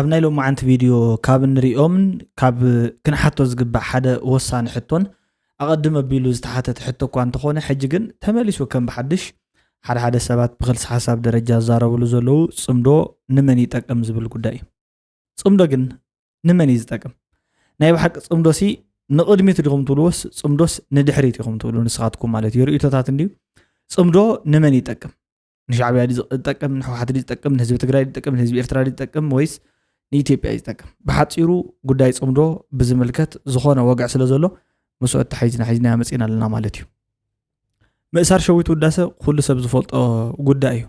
ኣብ ናይ ሎማዓንቲ ቪድዮ ካብ እንሪኦምን ካብ ክንሓቶ ዝግባእ ሓደ ወሳኒ ሕቶን ኣቐድም ኣቢሉ ዝተሓተተ ሕቶ እኳ እንተኾነ፣ ሕጂ ግን ተመሊሱ ከም ብሓድሽ ሓደ ሓደ ሰባት ብክልሲ ሓሳብ ደረጃ ዝዛረብሉ ዘለዉ፣ ጽምዶ ንመን ይጠቅም ዝብል ጉዳይ እዩ። ጽምዶ ግን ንመን እዩ ዝጠቅም? ናይ ብሓቂ ጽምዶሲ ንቕድሚት ዲኹም ትብልዎስ ጽምዶስ ንድሕሪት ኢኹም ትብሉ ንስኻትኩም ማለት እዩ? ርእይቶታት እንድዩ። ጽምዶ ንመን ይጠቅም? ንሻዕብያ ድዩ ዝጠቅም? ንሕወሓት ድዩ ዝጠቅም? ንህዝቢ ትግራይ ድዩ ዝጠቅም? ንህዝቢ ኤርትራ ድዩ ዝጠቅም? ወይስ ንኢትዮጵያ እዩ ዝጠቅም? ብሓጺሩ ጉዳይ ጽምዶ ብዝምልከት ዝኾነ ወግዒ ስለ ዘሎ ምስኡ ኣተሓሒዝና ሒዝናዮ መጺእና ኣለና ማለት እዩ። ምእሳር ሸዊት ውዳሰ ኩሉ ሰብ ዝፈልጦ ጉዳይ እዩ።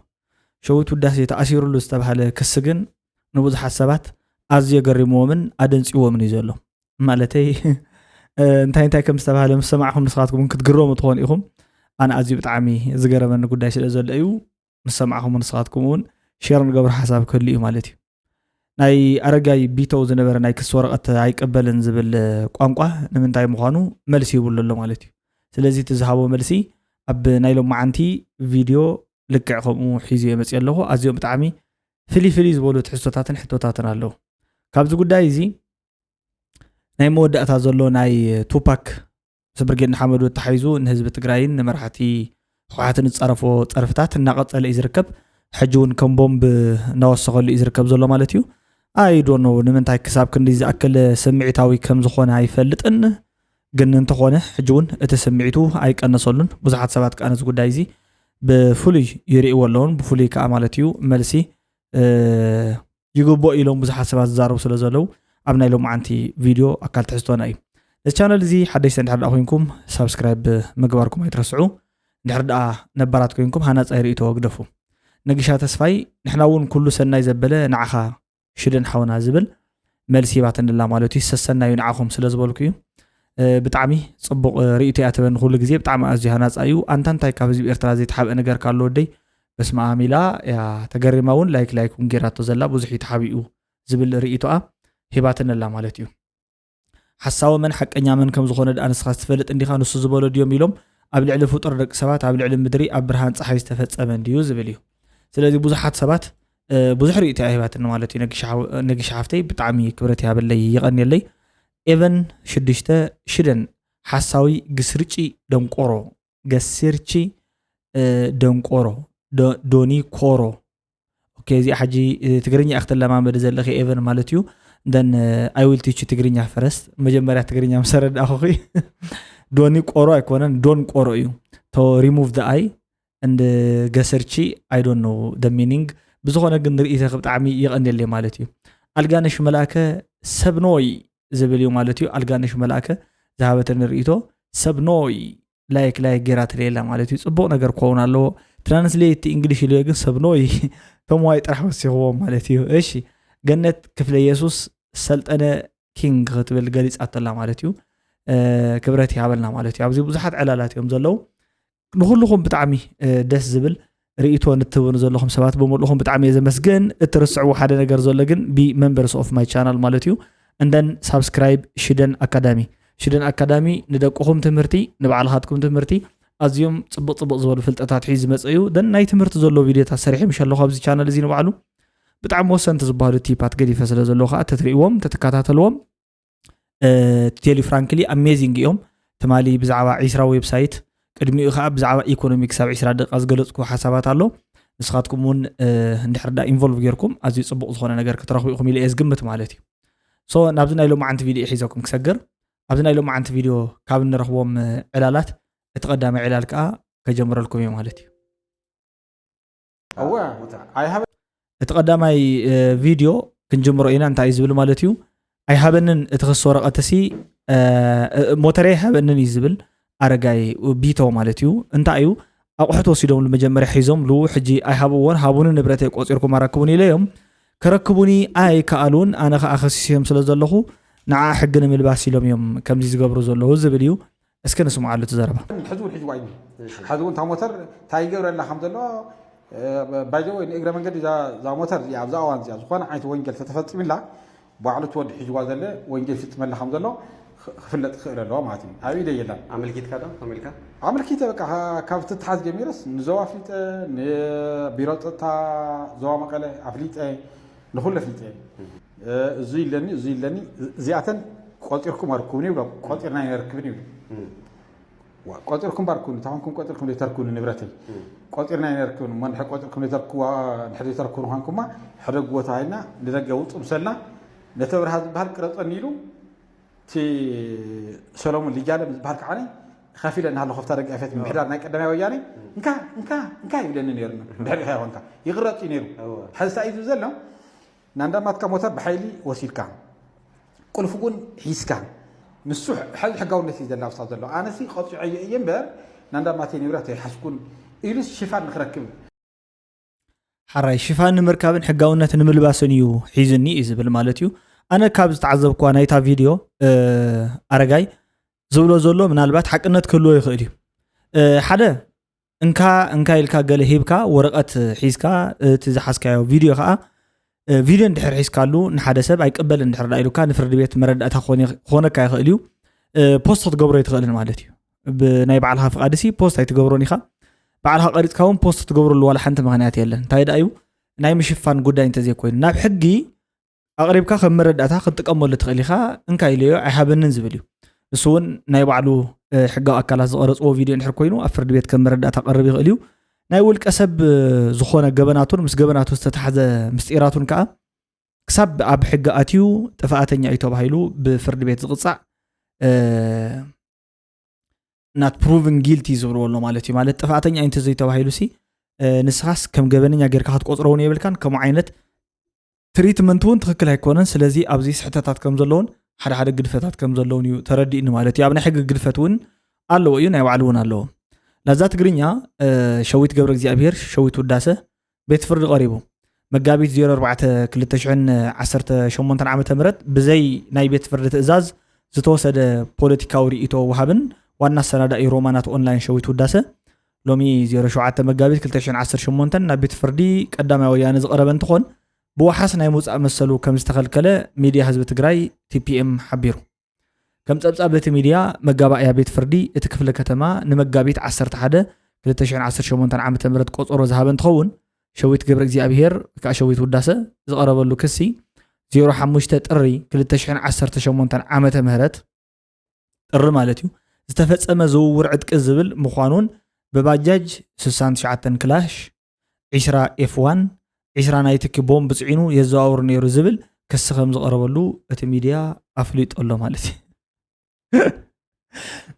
ሸዊት ውዳሴ ተኣሲሩሉ ዝተባህለ ክሲ ግን ንብዙሓት ሰባት ኣዝዩ ኣገሪምዎምን ኣደንጺዎምን እዩ ዘሎ። ማለተይ እንታይ እንታይ ከም ዝተባህለ ምስ ሰማዕኹም ንስኻትኩም እውን ክትግረሙ ትኾኑ ኢኹም። ኣነ ኣዝዩ ብጣዕሚ ዝገረመኒ ጉዳይ ስለ ዘሎ እዩ። ምስ ሰማዕኹም ንስኻትኩም እውን ሸር ንገብሮ ሓሳብ ክህሉ እዩ ማለት እዩ። ናይ ኣረጋይ ቢተው ዝነበረ ናይ ክሲ ወረቐት ኣይቀበልን ዝብል ቋንቋ ንምንታይ ምዃኑ መልሲ ይብሉ ኣሎ ማለት እዩ። ስለዚ እቲ ዝሃቦ መልሲ ኣብ ናይ ሎማዓንቲ ቪድዮ ልክዕ ከምኡ ሒዙ የመፅእ ኣለኹ። ኣዝዮም ብጣዕሚ ፍልይ ፍልይ ዝበሉ ትሕዝቶታትን ሕቶታትን ኣለዉ። ካብዚ ጉዳይ እዚ ናይ መወዳእታ ዘሎ ናይ ቱፓክ ምስ ብርጌድ ንሓመዱ ተታሒዙ ንህዝቢ ትግራይን ንመራሕቲ ህወሓትን ዝፀረፎ ፀርፍታት እናቐፀለ እዩ ዝርከብ። ሕጂ እውን ከም ቦምብ እናወሰኸሉ እዩ ዝርከብ ዘሎ ማለት እዩ። ኣይዶኖ ንምንታይ ክሳብ ክንዲ ዝኣክል ስምዒታዊ ከም ዝኾነ ኣይፈልጥን፣ ግን እንተኾነ ሕጂ እውን እቲ ስምዒቱ ኣይቀነሰሉን። ብዙሓት ሰባት ከዓ ነዚ ጉዳይ እዚ ብፍሉይ ይርእይዎ ኣለውን። ብፍሉይ ከዓ ማለት እዩ መልሲ ይግብኦ ኢሎም ብዙሓት ሰባት ዝዛረቡ ስለ ዘለዉ ኣብ ናይ ሎማዓንቲ ቪድዮ ኣካል ትሕዝቶና እዩ። እዚ ቻነል እዚ ሓደሽቲ እንድሕር ደኣ ኮይንኩም ሳብስክራይብ ምግባርኩም ኣይትረስዑ። እንድሕር ደኣ ነባራት ኮይንኩም ሃናፃይ ርእይቶ ግደፉ። ነጊሻ ተስፋይ ንሕና እውን ኩሉ ሰናይ ዘበለ ንዓኻ ሽደን ሓውና ዝብል መልሲ ሂባትንላ ማለት እዩ። ሰሰናዩ ንዓኹም ስለ ዝበልኩ እዩ። ብጣዕሚ ፅቡቕ ርእይቶ እያ ትበኒ ኩሉ ግዜ። ብጣዕሚ ኣዝዩ ሃናፃ እዩ። ኣንታ እንታይ ካብ ህዝቢ ኤርትራ ዘይተሓብአ ነገር ካሎ ወደይ? በስመ ኣብ ኢላ እያ ተገሪማ እውን ላይክ ላይክ እውን ጌራቶ ዘላ ብዙሕ እዩ ተሓቢኡ ዝብል ርእይቶኣ ሂባትንላ ማለት እዩ። ሓሳዊ መን ሓቀኛ መን ከም ዝኾነ ደኣ ንስኻ ትፈልጥ እንዲኻ? ንሱ ዝበሎ ድዮም ኢሎም ኣብ ልዕሊ ፍጡር ደቂ ሰባት ኣብ ልዕሊ ምድሪ ኣብ ብርሃን ፀሓይ ዝተፈፀመ እንድዩ ዝብል እዩ። ስለዚ ብዙሓት ሰባት ብዙሕ ርእይቶ እያ ሂባትኒ ማለት እዩ። ነጊሽ ሓፍተይ ብጣዕሚ ክብረት ይሃበለይ ይቐንየለይ። ኤቨን ሽዱሽተ ሽደን ሓሳዊ ግስርጪ ደንቆሮ ገሲርቺ ደንቆሮ ዶኒ ኮሮ። ኦኬ፣ እዚኣ ሕጂ ትግርኛ ክትለማመዲ ዘለኺ ኤቨን ማለት እዩ። Then I will teach you ትግርኛ ፈረስት። መጀመርያ ትግርኛ ምስ ኣረዳእኹኺ ዶኒ ቆሮ ኣይኮነን፣ ዶን ቆሮ እዩ። To remove the I and ገሰርቺ I don't know the meaning። ብዝኾነ ግን ርእይተኺ ብጣዕሚ የቐንየለይ ማለት እዩ። ኣልጋነሽ መላእከ ሰብኖይ ዝብል እዩ ማለት እዩ። ኣልጋነሽ መላእከ ዝሃበተኒ ርእይቶ ሰብኖይ ላይክ ላይክ ጌራትለይ ኣላ ማለት እዩ። ፅቡቕ ነገር ክኸውን ኣለዎ። Translate to English ኢልዮ ግን ሰብኖይ ተምዋይ ጥራሕ ወሲኽዎም ማለት እዩ። እሺ፣ ገነት ክፍለ የሱስ ሰልጠነ ኪንግ ክትብል ገሊፃቶ ኣላ ማለት እዩ። ክብረት ይሃበልና ማለት እዩ። ኣብዚ ብዙሓት ዕላላት እዮም ዘለዉ። ንኩልኹም ብጣዕሚ ደስ ዝብል ርእይቶ ንትህቡኒ ዘለኹም ሰባት ብምልእኹም ብጣዕሚ እየ ዘመስግን። እትርስዕዎ ሓደ ነገር ዘሎ ግን be members of my channel ማለት እዩ። And then subscribe ሽደን ኣካዳሚ። ሽደን ኣካዳሚ ንደቅኹም ትምህርቲ ንባዕልኻትኩም ትምህርቲ ኣዝዮም ፅቡቕ ፅቡቕ ዝበሉ ፍልጠታት ሒዙ ዝመፀ እዩ። Then ናይ ትምህርቲ ዘለዎ ቪድዮታት ሰሪሐ ምሽ ኣለኹ ኣብዚ ቻነል እዚ ንባዕሉ ብጣዕሚ ወሰንቲ ዝበሃሉ ቲፓት ገዲፈ ስለ ዘለዉ ከዓ ተትርእይዎም ተትከታተልዎም። ቴሊ ፍራንክሊ ኣሜዚንግ እዮም። ትማሊ ብዛዕባ ዒስራ ዌብሳይት ቅድሚኡ ከዓ ብዛዕባ ኢኮኖሚ ክሳብ ዒስራ ደቂቃ ዝገለፅኩ ሓሳባት ኣሎ። ንስኻትኩም እውን እንድሕር ዳ ኢንቮልቭ ጌርኩም ኣዝዩ ፅቡቕ ዝኾነ ነገር ክትረኽቡ ኢኹም ኢለ እየ ዝግምት ማለት እዩ። ሶ ናብዚ ናይ ሎማዓንቲ ቪድዮ ሒዘኩም ክሰግር። ኣብዚ ናይ ሎማዓንቲ ቪድዮ ካብ እንረኽቦም ዕላላት እቲ ቀዳማይ ዕላል ከዓ ከጀምረልኩም እየ ማለት እዩ። እወ፣ ኣይሃበ- እቲ ቀዳማይ ቪድዮ ክንጅምሮ ኢና። እንታይ እዩ ዝብል ማለት እዩ? ኣይሃበንን እቲ ክሲ ወረቐትሲ፣ ሞተረይ ኣይሃበንን እዩ ዝብል ኣረጋይ ቢተው ማለት እዩ። እንታይ እዩ? ኣቑሑት ወሲዶምሉ መጀመርያ ሒዞምሉ፣ ሕጂ ኣይሃብዎን፣ ሃቡኒ ንብረተይ ቆፂርኩም ኣረክቡኒ ኢለዮም። ከረክቡኒ ኣይከኣሉን። ኣነ ከዓ ከሲሰዮም ስለ ዘለኹ ንዓ ሕጊ ንምልባስ ኢሎም እዮም ከምዚ ዝገብሩ ዘለዉ ዝብል እዩ። እስኪ ንስምዓሉ እቲ ዘረባ። ሕዚ እውን ሒዝዋ እዩ። ሕዚ እውን እታ ሞተር እንታይ ይገብረላ ከም ዘሎ ባይዘወይ ንእግረ መንገዲ እዛ ሞተር እዚኣ ኣብዛ እዋን እዚኣ ዝኾነ ዓይነት ወንጀል ተተፈፂምላ ባዕሉ እቲ ወዲ ሒዝዋ ዘለ ወንጀል ይፍፅመላ ከም ዘሎ ክፍለጥ ክኽእል ኣለዎ ማለት እዩ። ኣብ ኢደ የላን። ኣመልኪትካ ዶ ከመልካ? ኣመልኪተ በቃ ካብ ትትሓዝ ጀሚረስ ንዞባ ኣፍሊጠ ንቢሮ ፀጥታ ዞባ መቐለ ኣፍሊጠ ንኹሉ ኣፍሊጠ እየ። እዚ ኢለኒ፣ እዚ ኢለኒ፣ እዚኣተን ቆፂርኩም ኣርኩብኒ ይብሎ። ቆፂርና ኣይነርክብን ይብሉ። ቆፂርኩም ባርኩኒ፣ ተኾንኩም ቆፂርኩም ዘይተርኩብኒ ንብረተይ። ቆፂርና ኣይነርክብን እሞ፣ እንድሕር ቆፂርኩም ዘይተርክዋ፣ እንድሕር ዘይተረኩብኒ ኳንኩማ፣ ሕደግዎ ተባሂልና ንደገ ውፁ ምሰልና፣ ነተ ብርሃ ዝበሃል ቅረፀኒ ኢሉ፣ እቲ ሰሎሞን ሊጃለም ዝበሃል ከዓ ከፊለ እናሃለኹ ከፍታ ደጋፊት ምምሕዳር ናይ ቀዳማይ ወያነ እንካ እንካ እንካ ይብለኒ ነይሩ። እንድሕር ኢኻ ይኾንካ ይቕረፅ እዩ ነይሩ። ሕዚ እንታይ እዩ ዝብል ዘሎ? ናንዳማትካ ሞተር ብሓይሊ ወሲድካ፣ ቁልፊ እውን ሒዝካ፣ ንሱ ሕዚ ሕጋውነት እዩ ዘላብሳ ዘሎ። ኣነሲ ቀፂዐዮ እየ እምበር ናንዳማተይ ንብረት ኣይሓዝኩን ኢሉስ ሽፋን ንክረክብ። ሓራይ ሽፋን ንምርካብን ሕጋውነት ንምልባስን እዩ ሒዝኒ እዩ ዝብል ማለት እዩ። ኣነ ካብ ዝተዓዘብኳ ናይታ ቪድዮ ኣረጋይ ዝብሎ ዘሎ ምናልባት ሓቅነት ክህልዎ ይኽእል እዩ። ሓደ እንካ እንካ ኢልካ ገለ ሂብካ ወረቐት ሒዝካ እቲ ዝሓዝካዮ ቪድዮ ከዓ ቪድዮ እንድሕር ሒዝካሉ ንሓደ ሰብ ኣይቅበል እንድሕር ዳ ኢሉካ ንፍርዲ ቤት መረዳእታ ክኾነካ ይኽእል እዩ። ፖስት ክትገብሮ ኣይትኽእልን ማለት እዩ። ብናይ ባዕልኻ ፍቓድ ሲ ፖስት ኣይትገብሮን ኢኻ። ባዕልኻ ቀሪፅካ እውን ፖስት ትገብረሉ ዋላ ሓንቲ ምኽንያት የለን። እንታይ ደኣ እዩ ናይ ምሽፋን ጉዳይ እንተዘይኮይኑ ናብ ሕጊ ኣቕሪብካ ከም መረዳእታ ክትጥቀመሉ ትኽእል ኢኻ። እንካ ኢለዮ ኣይሃበንን ዝብል እዩ። እሱ እውን ናይ ባዕሉ ሕጋዊ ኣካላት ዝቐረፅዎ ቪድዮ እንድሕር ኮይኑ ኣብ ፍርዲ ቤት ከም መረዳእታ ክቐርብ ይኽእል እዩ። ናይ ውልቀ ሰብ ዝኾነ ገበናቱን ምስ ገበናቱ ዝተታሕዘ ምስጢራቱን ከዓ ክሳብ ኣብ ሕጊ ኣትዩ ጥፍኣተኛ እዩ ተባሂሉ ብፍርዲ ቤት ዝቕፃዕ not proven guilty ዝብልዎ ኣሎ ማለት እዩ። ማለት ጥፍኣተኛ እዩ እንተዘይተባሂሉ ሲ ንስኻስ ከም ገበነኛ ጌርካ ክትቆፅሮ እውን የብልካን። ከምኡ ዓይነት ትሪትመንት እውን ትኽክል ኣይኮነን። ስለዚ ኣብዚ ስሕተታት ከም ዘለውን ሓደ ሓደ ግድፈታት ከም ዘለውን እዩ ተረዲእኒ ማለት እዩ። ኣብ ናይ ሕጊ ግድፈት እውን ኣለዎ እዩ፣ ናይ ባዕሉ እውን ኣለዎ። ላዛ ትግርኛ ሸዊት ገብረ እግዚኣብሔር ሸዊት ውዳሰ ቤት ፍርዲ ቀሪቡ። መጋቢት ዜሮ ኣርባዕተ ክልተ ሽሕን ዓሰርተ ሸሞንተን ዓመተ ምህረት ብዘይ ናይ ቤት ፍርዲ ትእዛዝ ዝተወሰደ ፖለቲካዊ ርእይቶ ወሃብን ዋና ኣሰናዳኢ ሮማናት ኦንላይን ሸዊት ውዳሰ ሎሚ ዜሮ ሸውዓተ መጋቢት ክልተ ሽሕን ዓሰርተ ሸሞንተን ናብ ቤት ፍርዲ ቀዳማይ ወያነ ዝቐረበ እንትኾን ብዋሓስ ናይ ምውፃእ መሰሉ ከም ዝተኸልከለ ሚድያ ህዝቢ ትግራይ ቲ ፒ ኤም ሓቢሩ። ከም ፀብፃብ እቲ ሚድያ መጋባእያ ቤት ፍርዲ እቲ ክፍለ ከተማ ንመጋቢት ዓሰርተ ሓደ ክልተ ሽሕን ዓሰርተ ሸሞንተን ዓመተ ምህረት ቆፀሮ ዝሃበ እንትኸውን ሸዊት ገብረ እግዚኣብሄር ወይ ከዓ ሸዊት ውዳሰ ዝቐረበሉ ክሲ ዜሮ ሓሙሽተ ጥሪ ክልተ ሽሕን ዓሰርተ ሸሞንተን ዓመተ ምህረት ጥሪ ማለት እዩ ዝተፈፀመ ዝውውር ዕጥቂ ዝብል ምዃኑን ብባጃጅ ስሳን ትሽዓተን ክላሽ ዒስራ ኤፍ ዋን ዒስራ ናይ ትኪ ቦምብ ፅዒኑ የዘዋውር ነይሩ ዝብል ክሲ ከም ዝቐረበሉ እቲ ሚድያ ኣፍሊጡ ኣሎ ማለት እዩ።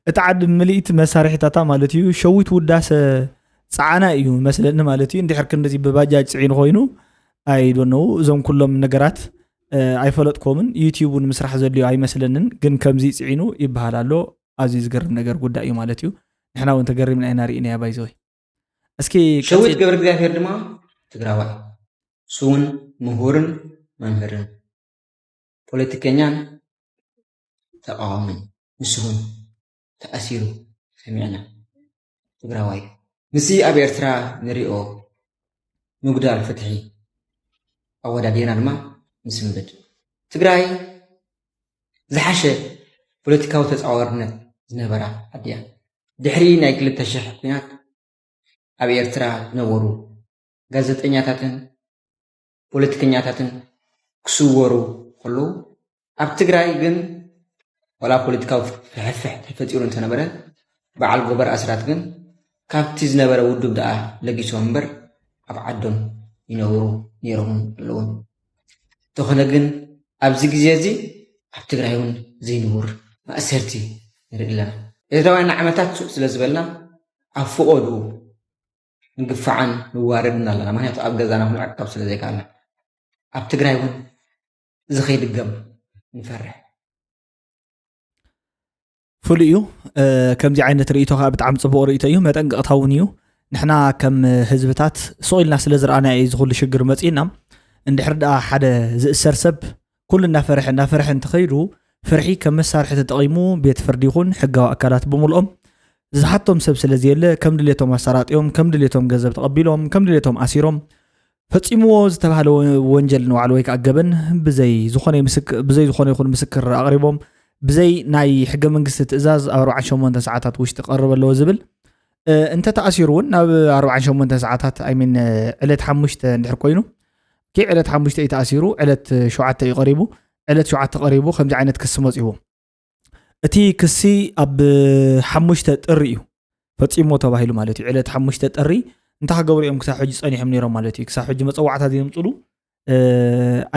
እቲ ዓዲ ምልኢት መሳርሒታታ ማለት እዩ ሸዊት ውዳሰ ፀዓና እዩ መስለኒ ማለት እዩ። እንድሕር ክንድዚ ብባጃጅ ፅዒኑ ኮይኑ ኣይዶነው እዞም ኩሎም ነገራት ኣይፈለጥኮምን። ዩቲዩብ እውን ምስራሕ ዘድልዮ ኣይመስለንን፣ ግን ከምዚ ፅዒኑ ይበሃል ኣሎ። ኣዝዩ ዝገርም ነገር ጉዳይ እዩ ማለት እዩ። ንሕና እውን ተገሪምና ኢና ርኢናያ ባይዘወይ። እስኪ ሸዊት ገብረ እግዚኣብሔር ድማ ትግራዋይ ስውን ምሁርን መምህርን ፖለቲከኛን ተቃዋምን ንስውን ተኣሲሩ ሰሚዕና። ትግራዋይ ምስዚ ኣብ ኤርትራ ንሪኦ ምጉዳል ፍትሒ ኣወዳዲርና ድማ ንስንብድ። ትግራይ ዝሓሸ ፖለቲካዊ ተፃዋርነት ዝነበራ ዓዲ እያ። ድሕሪ ናይ ክልተ ሽሕ ኲናት ኣብ ኤርትራ ዝነበሩ ጋዜጠኛታትን ፖለቲከኛታትን ክስወሩ ከለዉ ኣብ ትግራይ ግን ዋላ ፖለቲካዊ ፍሕፍሕ ተፈጢሩ እንተነበረ በዓል ጎበር ኣስራት ግን ካብቲ ዝነበረ ውድብ ደኣ ለጊሶም እምበር ኣብ ዓዶም ይነብሩ ነይሮምን ኣለውን። እንተኾነ ግን ኣብዚ ግዜ እዚ ኣብ ትግራይ እውን ዘይንቡር ማእሰርቲ ንርኢ ኣለና። ኤርትራውያን ንዓመታት ሱቕ ስለ ዝበልና ኣብ ፍቖድኡ ንግፋዕን ንዋረድን ኣለና። ምክንያቱ ኣብ ገዛና ክንዕቀብ ስለ ዘይከኣልና ኣብ ትግራይ እውን እዚ ከይድገም ንፈርሕ። ፍሉይ እዩ። ከምዚ ዓይነት ርእይቶ ከዓ ብጣዕሚ ፅቡቕ ርእይቶ እዩ፣ መጠንቀቕታ እውን እዩ። ንሕና ከም ህዝብታት ስቕ ኢልና ስለ ዝረኣናዮ እዩ እዚ ኩሉ ሽግር መፂእና። እንድሕር ደኣ ሓደ ዝእሰር ሰብ ኩሉ እናፈርሐ እናፈርሐ እንትኸይዱ ፍርሒ ከም መሳርሒ ተጠቒሙ ቤት ፍርዲ ይኹን ሕጋዊ ኣካላት ብምልኦም ዝሓቶም ሰብ ስለ ዘየለ ከም ድሌቶም ኣሳራጢኦም ከም ድሌቶም ገንዘብ ተቐቢሎም ከም ድሌቶም ኣሲሮም ፈፂምዎ ዝተባህለ ወንጀል ንባዕሉ ወይ ከዓ ገበን ብዘይ ዝኾነ ምስክ- ብዘይ ዝኾነ ይኹን ምስክር ኣቕሪቦም ብዘይ ናይ ሕገ መንግስቲ ትእዛዝ ኣብ ኣርባዓን ሸሞንተን ሰዓታት ውሽጢ ቀርብ ኣለዎ ዝብል እ፣ እንተ ተኣሲሩ እውን ናብ ኣርባዓን ሸሞንተን ሰዓታት ኣይሚን ዕለት ሓሙሽተ እንድሕር ኮይኑ ዕለት ሓሙሽተ እዩ ተኣሲሩ፣ ዕለት ሸውዓተ እዩ ቀሪቡ። ዕለት ሸውዓተ ቀሪቡ ከምዚ ዓይነት ክሲ መፂዎ። እቲ ክሲ ኣብ ሓሙሽተ ጥሪ እዩ ፈፂሞ ተባሂሉ ማለት እዩ። ዕለት ሓሙሽተ ጥሪ እንታይ ክገብሩ እዮም ክሳብ ሕጂ ፀኒሖም ነይሮም ማለት እዩ? ክሳብ ሕጂ መፀዋዕታ ዘየምፅሉ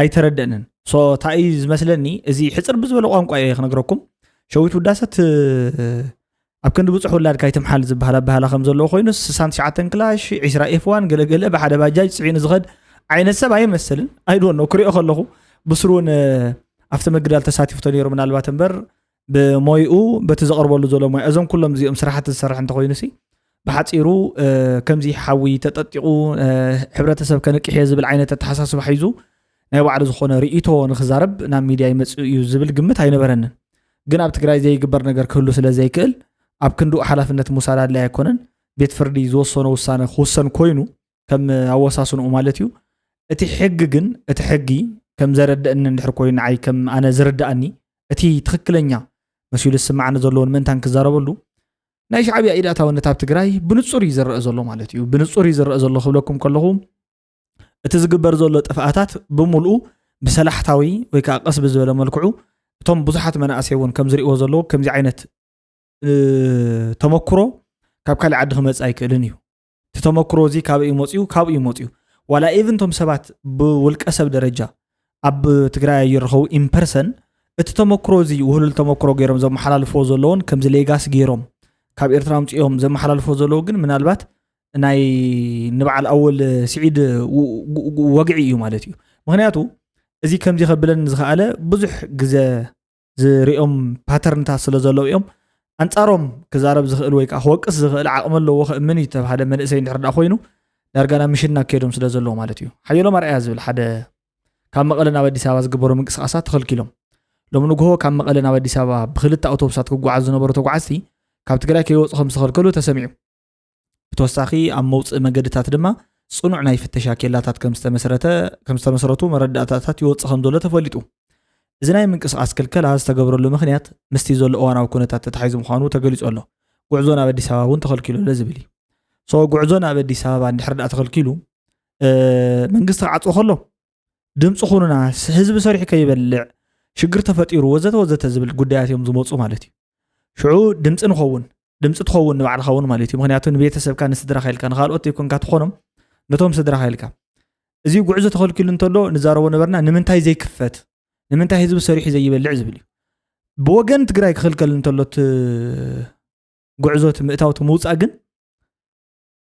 ኣይተረደእንን። ሶ እንታይ እዩ ዝመስለኒ፣ እዚ ሕፅር ብዝበለ ቋንቋ እየ ክነግረኩም። ሸዊት ውዳሰት ኣብ ክንዲ ብፁሕ ውላድካ ይትምሓል ዝበሃል ኣበሃላ ከም ዘለዎ ኮይኑ፣ ስሳን ትሽዓተን ክላሽ፣ ዒስራ ኤፍ ዋን ገለገለ ብሓደ ባጃጅ ፅዒኑ ዝኸድ ዓይነት ሰብ ኣይመስልን። ኣይዶኖ ክሪኦ ከለኹ ብስሩ እውን ኣብቲ ምግዳል ተሳቲፉ ተነይሩ ምናልባት እምበር ብሞይኡ በቲ ዘቕርበሉ ዘሎ ሞያ እዞም ኩሎም እዚኦም ስራሕቲ ዝሰርሕ እንተኮይኑ ሲ ብሓፂሩ ከምዚ ሓዊ ተጠጢቑ ሕብረተሰብ ከንቅሕ እየ ዝብል ዓይነት ኣተሓሳስባ ሒዙ ናይ ባዕሉ ዝኾነ ርእይቶ ንክዛረብ ናብ ሚድያ ይመፅእ እዩ ዝብል ግምት ኣይነበረንን። ግን ኣብ ትግራይ ዘይግበር ነገር ክህሉ ስለ ዘይክእል ኣብ ክንድኡ ሓላፍነት ምውሳድ ኣድላይ ኣይኮነን። ቤት ፍርዲ ዝወሰኖ ውሳነ ክውሰን ኮይኑ ከም ኣወሳስንኡ ማለት እዩ። እቲ ሕጊ ግን እቲ ሕጊ ከም ዘረደእኒ እንድሕር ኮይኑ ንዓይ ከም ኣነ ዝርዳእኒ እቲ ትኽክለኛ መሲሉ ዝስማዓኒ ዘለዎን ምእንታን ክዛረበሉ ናይ ሻዕብያ ኢዳታውነት ኣብ ትግራይ ብንጹር እዩ ዝረአ ዘሎ ማለት እዩ። ብንጹር እዩ ዝረአ ዘሎ ክብለኩም ከለኹ እቲ ዝግበር ዘሎ ጥፍኣታት ብምልኡ ብሰላሕታዊ ወይ ከዓ ቀስ ብዝበለ መልክዑ እቶም ብዙሓት መናእሰይ እውን ከም ዝርእዎ ዘለዎ ከምዚ ዓይነት ተመክሮ ካብ ካልእ ዓዲ ክመፅእ ኣይክእልን እዩ። እቲ ተመክሮ እዚ ካበይ እዩ መፅኡ? ካብኡ እዩ መፅኡ። ዋላ ኢቭን እቶም ሰባት ብውልቀ ሰብ ደረጃ ኣብ ትግራይ ኣይርከቡ ኢምፐርሰን እቲ ተመክሮ እዚ ውህሉል ተመክሮ ገይሮም ዘመሓላልፎ ዘለውን ከምዚ ሌጋስ ገይሮም ካብ ኤርትራ ኣምፅኦም ዘመሓላልፎ ዘለዉ ግን ምናልባት ናይ ንበዓል ኣወል ስዒድ ወግዒ እዩ ማለት እዩ። ምክንያቱ እዚ ከምዚ ከብለኒ ዝኸኣለ ብዙሕ ግዘ ዝሪኦም ፓተርንታት ስለ ዘለዉ እዮም። ኣንፃሮም ክዛረብ ዝኽእል ወይ ከዓ ክወቅስ ዝኽእል ዓቕሚ ኣለዎ ክእምን እዩ ተባሃለ መንእሰይ እንድሕር ደኣ ኮይኑ ዳርጋ ናብ ምሽና ከይዶም ስለ ዘለዉ ማለት እዩ። ሓየሎም ኣርኣያ ዝብል ሓደ ካብ መቐለ ናብ ኣዲስ ኣበባ ዝግበሩ ምንቅስቃሳት ተኸልኪሎም። ሎሚ ንግሆ ካብ መቐለ ናብ ኣዲስ ኣበባ ብክልተ ኣውቶቡሳት ክጓዓዙ ዝነበሩ ተጓዓዝቲ ካብ ትግራይ ከይወፁ ከም ዝተኸልከሉ ተሰሚዑ። ብተወሳኺ ኣብ መውፅኢ መገድታት ድማ ፅኑዕ ናይ ፍተሻ ኬላታት ከም ዝተመስረተ ከም ዝተመስረቱ መረዳእታታት ይወፅእ ከም ዘሎ ተፈሊጡ። እዚ ናይ ምንቅስቃስ ክልከላ ዝተገብረሉ ምክንያት ምስቲ ዘሎ እዋናዊ ኩነታት ተታሒዙ ምዃኑ ተገሊፁ ኣሎ። ጉዕዞ ናብ ኣዲስ ኣበባ እውን ተኸልኪሉ ኣሎ ዝብል እዩ። ሶ ጉዕዞ ናብ ኣዲስ ኣበባ እንድሕር ደኣ ተኸልኪሉ መንግስቲ ክዓፅዎ ከሎ ድምፂ ኩኑና ህዝቢ ሰሪሑ ከይበልዕ ሽግር ተፈጢሩ ወዘተ ወዘተ ዝብል ጉዳያት እዮም ዝመፁ ማለት እዩ። ሽዑ ድምፂ ንኸውን ድምፂ ትኸውን ንባዕልኻ እውን ማለት እዩ። ምክንያቱ ንቤተሰብካ ንስድራኻ ኢልካ ንካልኦት ዘይኮንካ ትኾኖም ነቶም ስድራኻ ኢልካ እዚ ጉዕዞ ተኸልኪሉ እንተሎ ንዛረቦ ነበርና ንምንታይ ዘይክፈት ንምንታይ ህዝቢ ሰሪሑ ዘይበልዕ ዝብል እዩ። ብወገን ትግራይ ክኽልከል እንተሎ እቲ ጉዕዞ እቲ ምእታው እቲ ምውፃእ ግን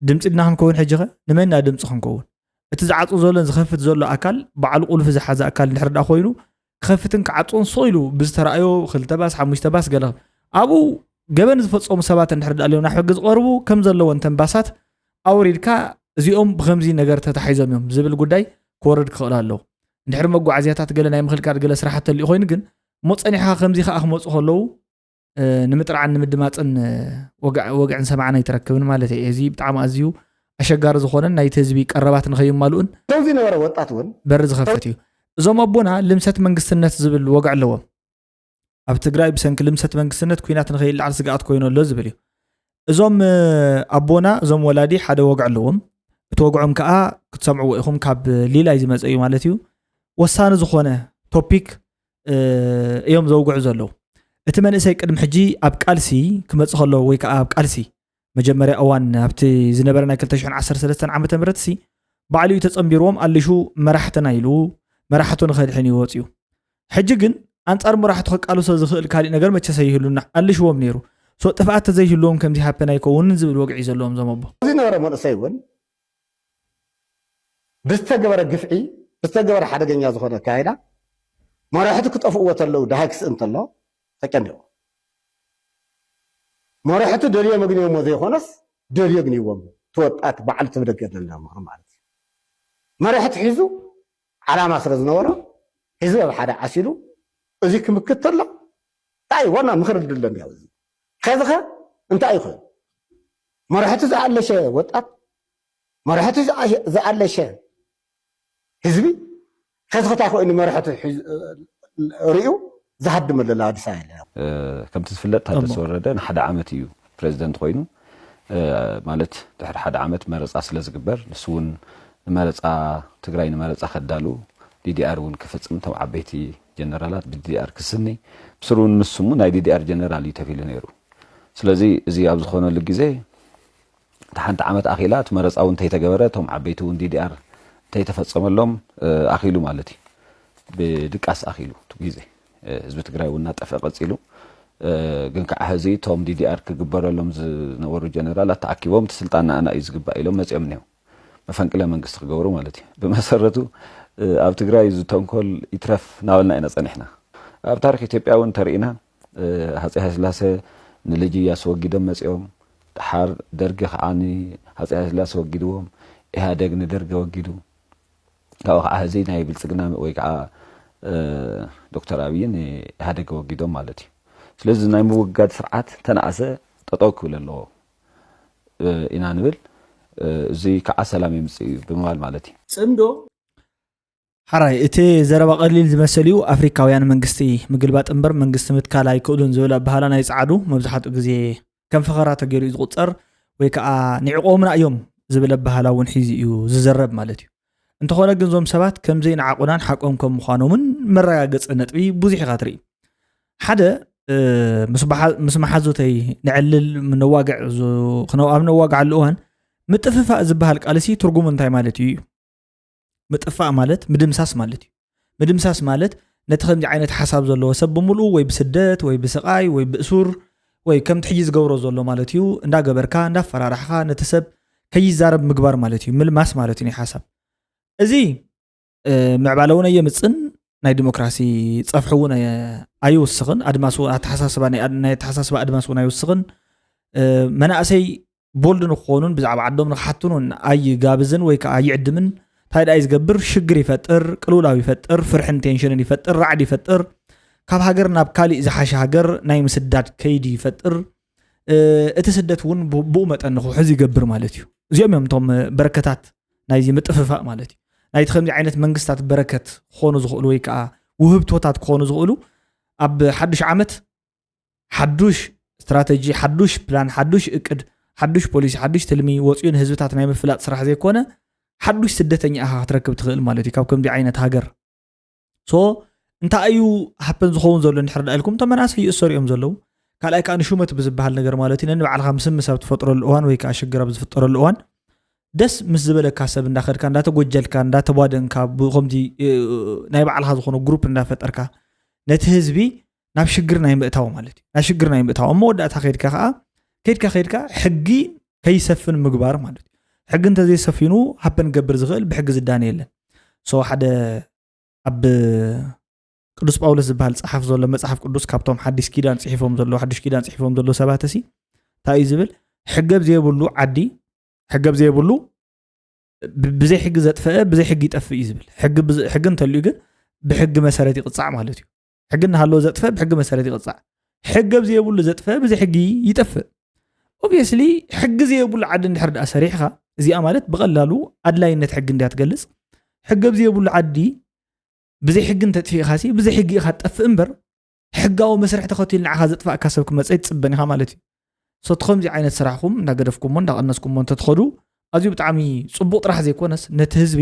ድምፂ ድና ክንከውን ሕጂ ኸ ንመን ኢና ድምፂ ክንከውን? እቲ ዝዓፁ ዘሎን ዝኸፍት ዘሎ ኣካል ባዕሉ ቁልፊ ዝሓዘ ኣካል እንድሕር ደኣ ኮይኑ ክኸፍትን ክዓፅውን ስቕ ኢሉ ብዝተረኣዮ ክልተ ባስ ሓሙሽተ ባስ ገለ ኣብኡ ገበን ዝፈፀሙ ሰባት እንድሕር ደኣ ኣልዮም ናብ ሕጊ ዝቐርቡ ከም ዘለዎን ተን ባሳት ኣውሪድካ እዚኦም ብከምዚ ነገር ተታሒዞም እዮም ዝብል ጉዳይ ክወርድ ክኽእል ኣለዎ። እንድሕር መጓዓዝያታት ገለ ናይ ምኽልካል ገለ ስራሓት ተልዩ ኮይኑ ግን እሞ ፀኒሕካ ከምዚ ከዓ ክመፁ ከለዉ ንምጥርዓን ንምድማፅን ወግዕን ሰማዕን ኣይትረክብን ማለት እየ። እዚ ብጣዕሚ ኣዝዩ ኣሸጋሪ ዝኾነን ናይቲ ህዝቢ ቀረባት ንኸይማልኡን እቶም ዝነበረ ወጣት እውን በሪ ዝኸፍት እዩ። እዞም ኣቦና ልምሰት መንግስትነት ዝብል ወግዒ ኣለዎም። ኣብ ትግራይ ብሰንኪ ልምሰት መንግስትነት ኲናት ንኸይለዓል ስግኣት ኮይኑ ኣሎ ዝብል እዩ። እዞም ኣቦና እዞም ወላዲ ሓደ ወግዒ ኣለዎም። እቲ ወግዖም ከዓ ክትሰምዕዎ ኢኹም ካብ ሊላይ ዝመፀ እዩ ማለት እዩ። ወሳኒ ዝኾነ ቶፒክ እዮም ዘውግዑ ዘለዉ። እቲ መንእሰይ ቅድሚ ሕጂ ኣብ ቃልሲ ክመፅእ ከሎ ወይ ከዓ ኣብ ቃልሲ መጀመርያ እዋን ኣብቲ ዝነበረ ናይ ክልተ ሽሕን ዓሰርተ ሰለስተን ዓመተ ምህረት ሲ ባዕሉ እዩ ተፀንቢርዎም ኣልሹ መራሕትና ኢሉ መራሕቱ ንኸድሕን እዩ ወፅዩ። ሕጂ ግን ኣንፃር መራሕቱ ከቃልሶ ዝኽእል ካሊእ ነገር መቸሰ ይህሉና ኣልሽዎም ነይሩ። ሶ ጥፍኣት ተዘይህልዎም ከምዚ ሃፐን ኣይከውንን ዝብል ወግዒ ዘለዎም ዞም ኣቦ። እዚ ነበረ መንእሰይ እውን ብዝተገበረ ግፍዒ ብዝተገበረ ሓደገኛ ዝኾነ ኣካይዳ መራሕቲ ክጠፍእዎ ተለው ደሃይ ክስእ እንተሎ ተጨኒቑ መራሕቲ ደልዮ መግንዮሞ ዘይኮነስ ደልዮ ግንዎም ትወጣት በዓል ተብደገ ደልና ምኽሪ ማለት እዩ። መራሕቲ ሒዙ ዓላማ ስለ ዝነበሮ ህዝቢ ኣብ ሓደ ዓሲሉ እዚ ክምክት ተሎ እንታይ ዋና ምኽሪ ድለ እንዲያ እዚ ከዚ ኸ እንታይ ይኽእል መራሕቲ ዝኣለሸ ወጣት መራሕቲ ዝኣለሸ ህዝቢ ከዚ ኸታይ ኮይኑ መራሕቲ ሪኡ ዝሃድመለላ ኣዲስ ኣበባ የለ። ከምቲ ዝፍለጥ ታደሰ ወረደ ንሓደ ዓመት እዩ ፕሬዚደንት ኮይኑ ማለት ድሕሪ ሓደ ዓመት መረፃ ስለ ዝግበር ንሱ እውን ንመረፃ ትግራይ ንመረፃ ከዳሉ ዲዲኣር እውን ክፍፅም እቶም ዓበይቲ ጀነራላት ብዲዲኣር ክስኒ ብስሩ ንሱ ናይ ዲዲኣር ጀነራል እዩ ተፊሉ ነይሩ። ስለዚ እዚ ኣብ ዝኾነሉ ግዜ እቲ ሓንቲ ዓመት ኣኺላ እቲ መረፃ እውን እንተይተገበረ እቶም ዓበይቲ እውን ዲዲኣር እንተይተፈፀመሎም ኣኺሉ ማለት እዩ። ብድቃስ ኣኺሉ እቲ ግዜ ህዝቢ ትግራይ እውን እናጠፍአ ቀፂሉ። ግን ከዓ ሕዚ እቶም ዲዲኣር ክግበረሎም ዝነበሩ ጀነራላት ተኣኪቦም እቲ ስልጣን ንኣና እዩ ዝግባእ ኢሎም መፂኦም እኒው መፈንቅለ መንግስቲ ክገብሩ ማለት እዩ። ብመሰረቱ ኣብ ትግራይ ዝተንኮል ይትረፍ እናበልና ኢና ፀኒሕና። ኣብ ታሪክ ኢትዮጵያ እውን ተርኢና ሃፀይ ሃይለስላሴ ንልጅ እያሱ ወጊዶም መፂኦም። ድሓር ደርጊ ከዓ ንሃፀይ ሃይለስላሴ ወጊድዎም። ኢህኣደግ ንደርጊ ወጊዱ። ካብኡ ከዓ ሕዚ ናይ ብልፅግና ወይ ከዓ ዶክተር ኣብይን ኢህኣደግ ወጊዶም ማለት እዩ። ስለዚ ናይ ምውጋድ ስርዓት ተነኣሰ ጠጠው ክብል ኣለዎ ኢና ንብል። እዚ ከዓ ሰላም የምፅእ እዩ ብምባል ማለት እዩ። ፅምዶ ሓራይ እቲ ዘረባ ቀሊል ዝመስል እዩ። ኣፍሪካውያን መንግስቲ ምግልባጥ እምበር መንግስቲ ምትካል ኣይክእሉን ዝብል ኣበሃላ ናይ ፃዕዱ መብዛሕትኡ ግዜ ከም ፈኸራ ተገይሩ እዩ ዝቁፀር፣ ወይ ከዓ ንዕቆምና እዮም ዝብል ኣበሃላ እውን ሒዙ እዩ ዝዘረብ ማለት እዩ። እንተኾነ ግን እዞም ሰባት ከምዘይ ንዓቁናን ሓቆም ከም ምዃኖምን መረጋገፂ ነጥቢ ብዙሕ ኢኻ ትርኢ። ሓደ ምስ መሓዙተይ ንዕልል ኣብ ነዋግዓሉ እዋን ምጥፍፋእ ዝበሃል ቃልሲ ትርጉሙ እንታይ ማለት እዩ እዩ ምጥፋእ ማለት ምድምሳስ ማለት እዩ። ምድምሳስ ማለት ነቲ ከምዚ ዓይነት ሓሳብ ዘለዎ ሰብ ብምልኡ ወይ ብስደት ወይ ብስቃይ ወይ ብእሱር ወይ ከምቲ ሕጂ ዝገብሮ ዘሎ ማለት እዩ እንዳገበርካ እንዳፈራራሕካ ነቲ ሰብ ከይዛረብ ምግባር ማለት እዩ። ምልማስ ማለት እዩ ናይ ሓሳብ። እዚ ምዕባለ እውን ኣየምፅን ናይ ዲሞክራሲ ፀፍሒ እውን ኣይውስኽን። ኣድማስ ኣተሓሳስባ ናይ ኣተሓሳስባ ኣድማስ እውን ኣይውስኽን። መናእሰይ ቦልድ ንክኾኑን ብዛዕባ ዓዶም ንክሓትኑን ኣይጋብዝን ወይ ከዓ ኣይዕድምን። እንታይ ደኣ ዝገብር ሽግር ይፈጥር፣ ቅልውላው ይፈጥር፣ ፍርሕን ቴንሽንን ይፈጥር፣ ራዕዲ ይፈጥር፣ ካብ ሃገር ናብ ካሊእ ዝሓሸ ሃገር ናይ ምስዳድ ከይዲ ይፈጥር። እቲ ስደት እውን ብኡ መጠን ንክውሕዝ ይገብር ማለት እዩ። እዚኦም እዮም እቶም በረከታት ናይዚ ምጥፍፋእ ማለት እዩ። ናይቲ ከምዚ ዓይነት መንግስታት በረከት ክኾኑ ዝኽእሉ ወይ ከዓ ውህብቶታት ክኾኑ ዝኽእሉ ኣብ ሓዱሽ ዓመት ሓዱሽ ስትራተጂ፣ ሓዱሽ ፕላን፣ ሓዱሽ እቅድ፣ ሓዱሽ ፖሊሲ፣ ሓዱሽ ትልሚ ወፂኡ ንህዝብታት ናይ ምፍላጥ ስራሕ ዘይኮነ ሓዱሽ ስደተኛ ኢኻ ክትረክብ ትኽእል ማለት እዩ ካብ ከምዚ ዓይነት ሃገር። ሶ እንታይ እዩ ሃፐን ዝኸውን ዘሎ እንድሕር ዳ ኢልኩም እቶም መናእሰይ ይእሰሩ እዮም ዘለዉ። ካልኣይ ከዓ ንሹመት ብዝበሃል ነገር ማለት እዩ ነንባዕልኻ ምስምስ ኣብ ትፈጥረሉ እዋን ወይ ከዓ ሽግር ኣብ ዝፍጠረሉ እዋን ደስ ምስ ዝበለካ ሰብ እንዳኸድካ እንዳተጎጀልካ እንዳተቧደንካ ብከምዚ ናይ ባዕልኻ ዝኾነ ግሩፕ እንዳፈጠርካ ነቲ ህዝቢ ናብ ሽግር ናይ ምእታው ማለት እዩ። ናብ ሽግር ናይ ምእታው ኣብ መወዳእታ ከድካ ከዓ ከድካ ከድካ ሕጊ ከይሰፍን ምግባር ማለት እዩ። ሕጊ እንተዘይሰፊኑ ሃፐን ገብር ዝኽእል ብሕጊ ዝዳነ የለን። ሶ ሓደ ኣብ ቅዱስ ጳውሎስ ዝበሃል ጸሓፍ ዘሎ መጽሓፍ ቅዱስ ካብቶም ሓዲስ ኪዳን ጽሒፎም ዘሎ ሓዱሽ ኪዳን ጽሒፎም ዘሎ ሰባት እሲ እንታይ እዩ ዝብል? ሕገብ ዘይብሉ ዓዲ ሕገብ ዘይብሉ ብዘይ ሕጊ ዘጥፈአ ብዘይ ሕጊ ይጠፍእ እዩ ዝብል። ሕጊ እንተልዩ ግን ብሕጊ መሰረት ይቕጻዕ ማለት እዩ። ሕጊ እናሃለወ ዘጥፈ ብሕጊ መሰረት ይቕጻዕ። ሕገብ ዘይብሉ ዘጥፈ ብዘይ ሕጊ ይጠፍእ። ኦብቪየስሊ ሕጊ ዘይብሉ ዓዲ እንድሕር ደኣ ሰሪሕኻ እዚኣ ማለት ብቐላሉ ኣድላይነት ሕጊ እንድያ ትገልጽ። ሕገብ ዘይብሉ ዓዲ ብዘይ ሕጊ እንተጥፊእኻ ሲ ብዘይ ሕጊ ኢኻ ትጠፍእ እምበር ሕጋዊ መስርሕ ተኸቲሉ ንዓኻ ዘጥፋእካ ሰብ ክመፀ ይትፅበን ኢኻ ማለት እዩ። ሶ እቲ ከምዚ ዓይነት ስራሕኩም እንዳገደፍኩሞ እንዳቀነስኩሞ እንተትኸዱ ኣዝዩ ብጣዕሚ ፅቡቅ ጥራሕ ዘይኮነስ ነቲ ህዝቢ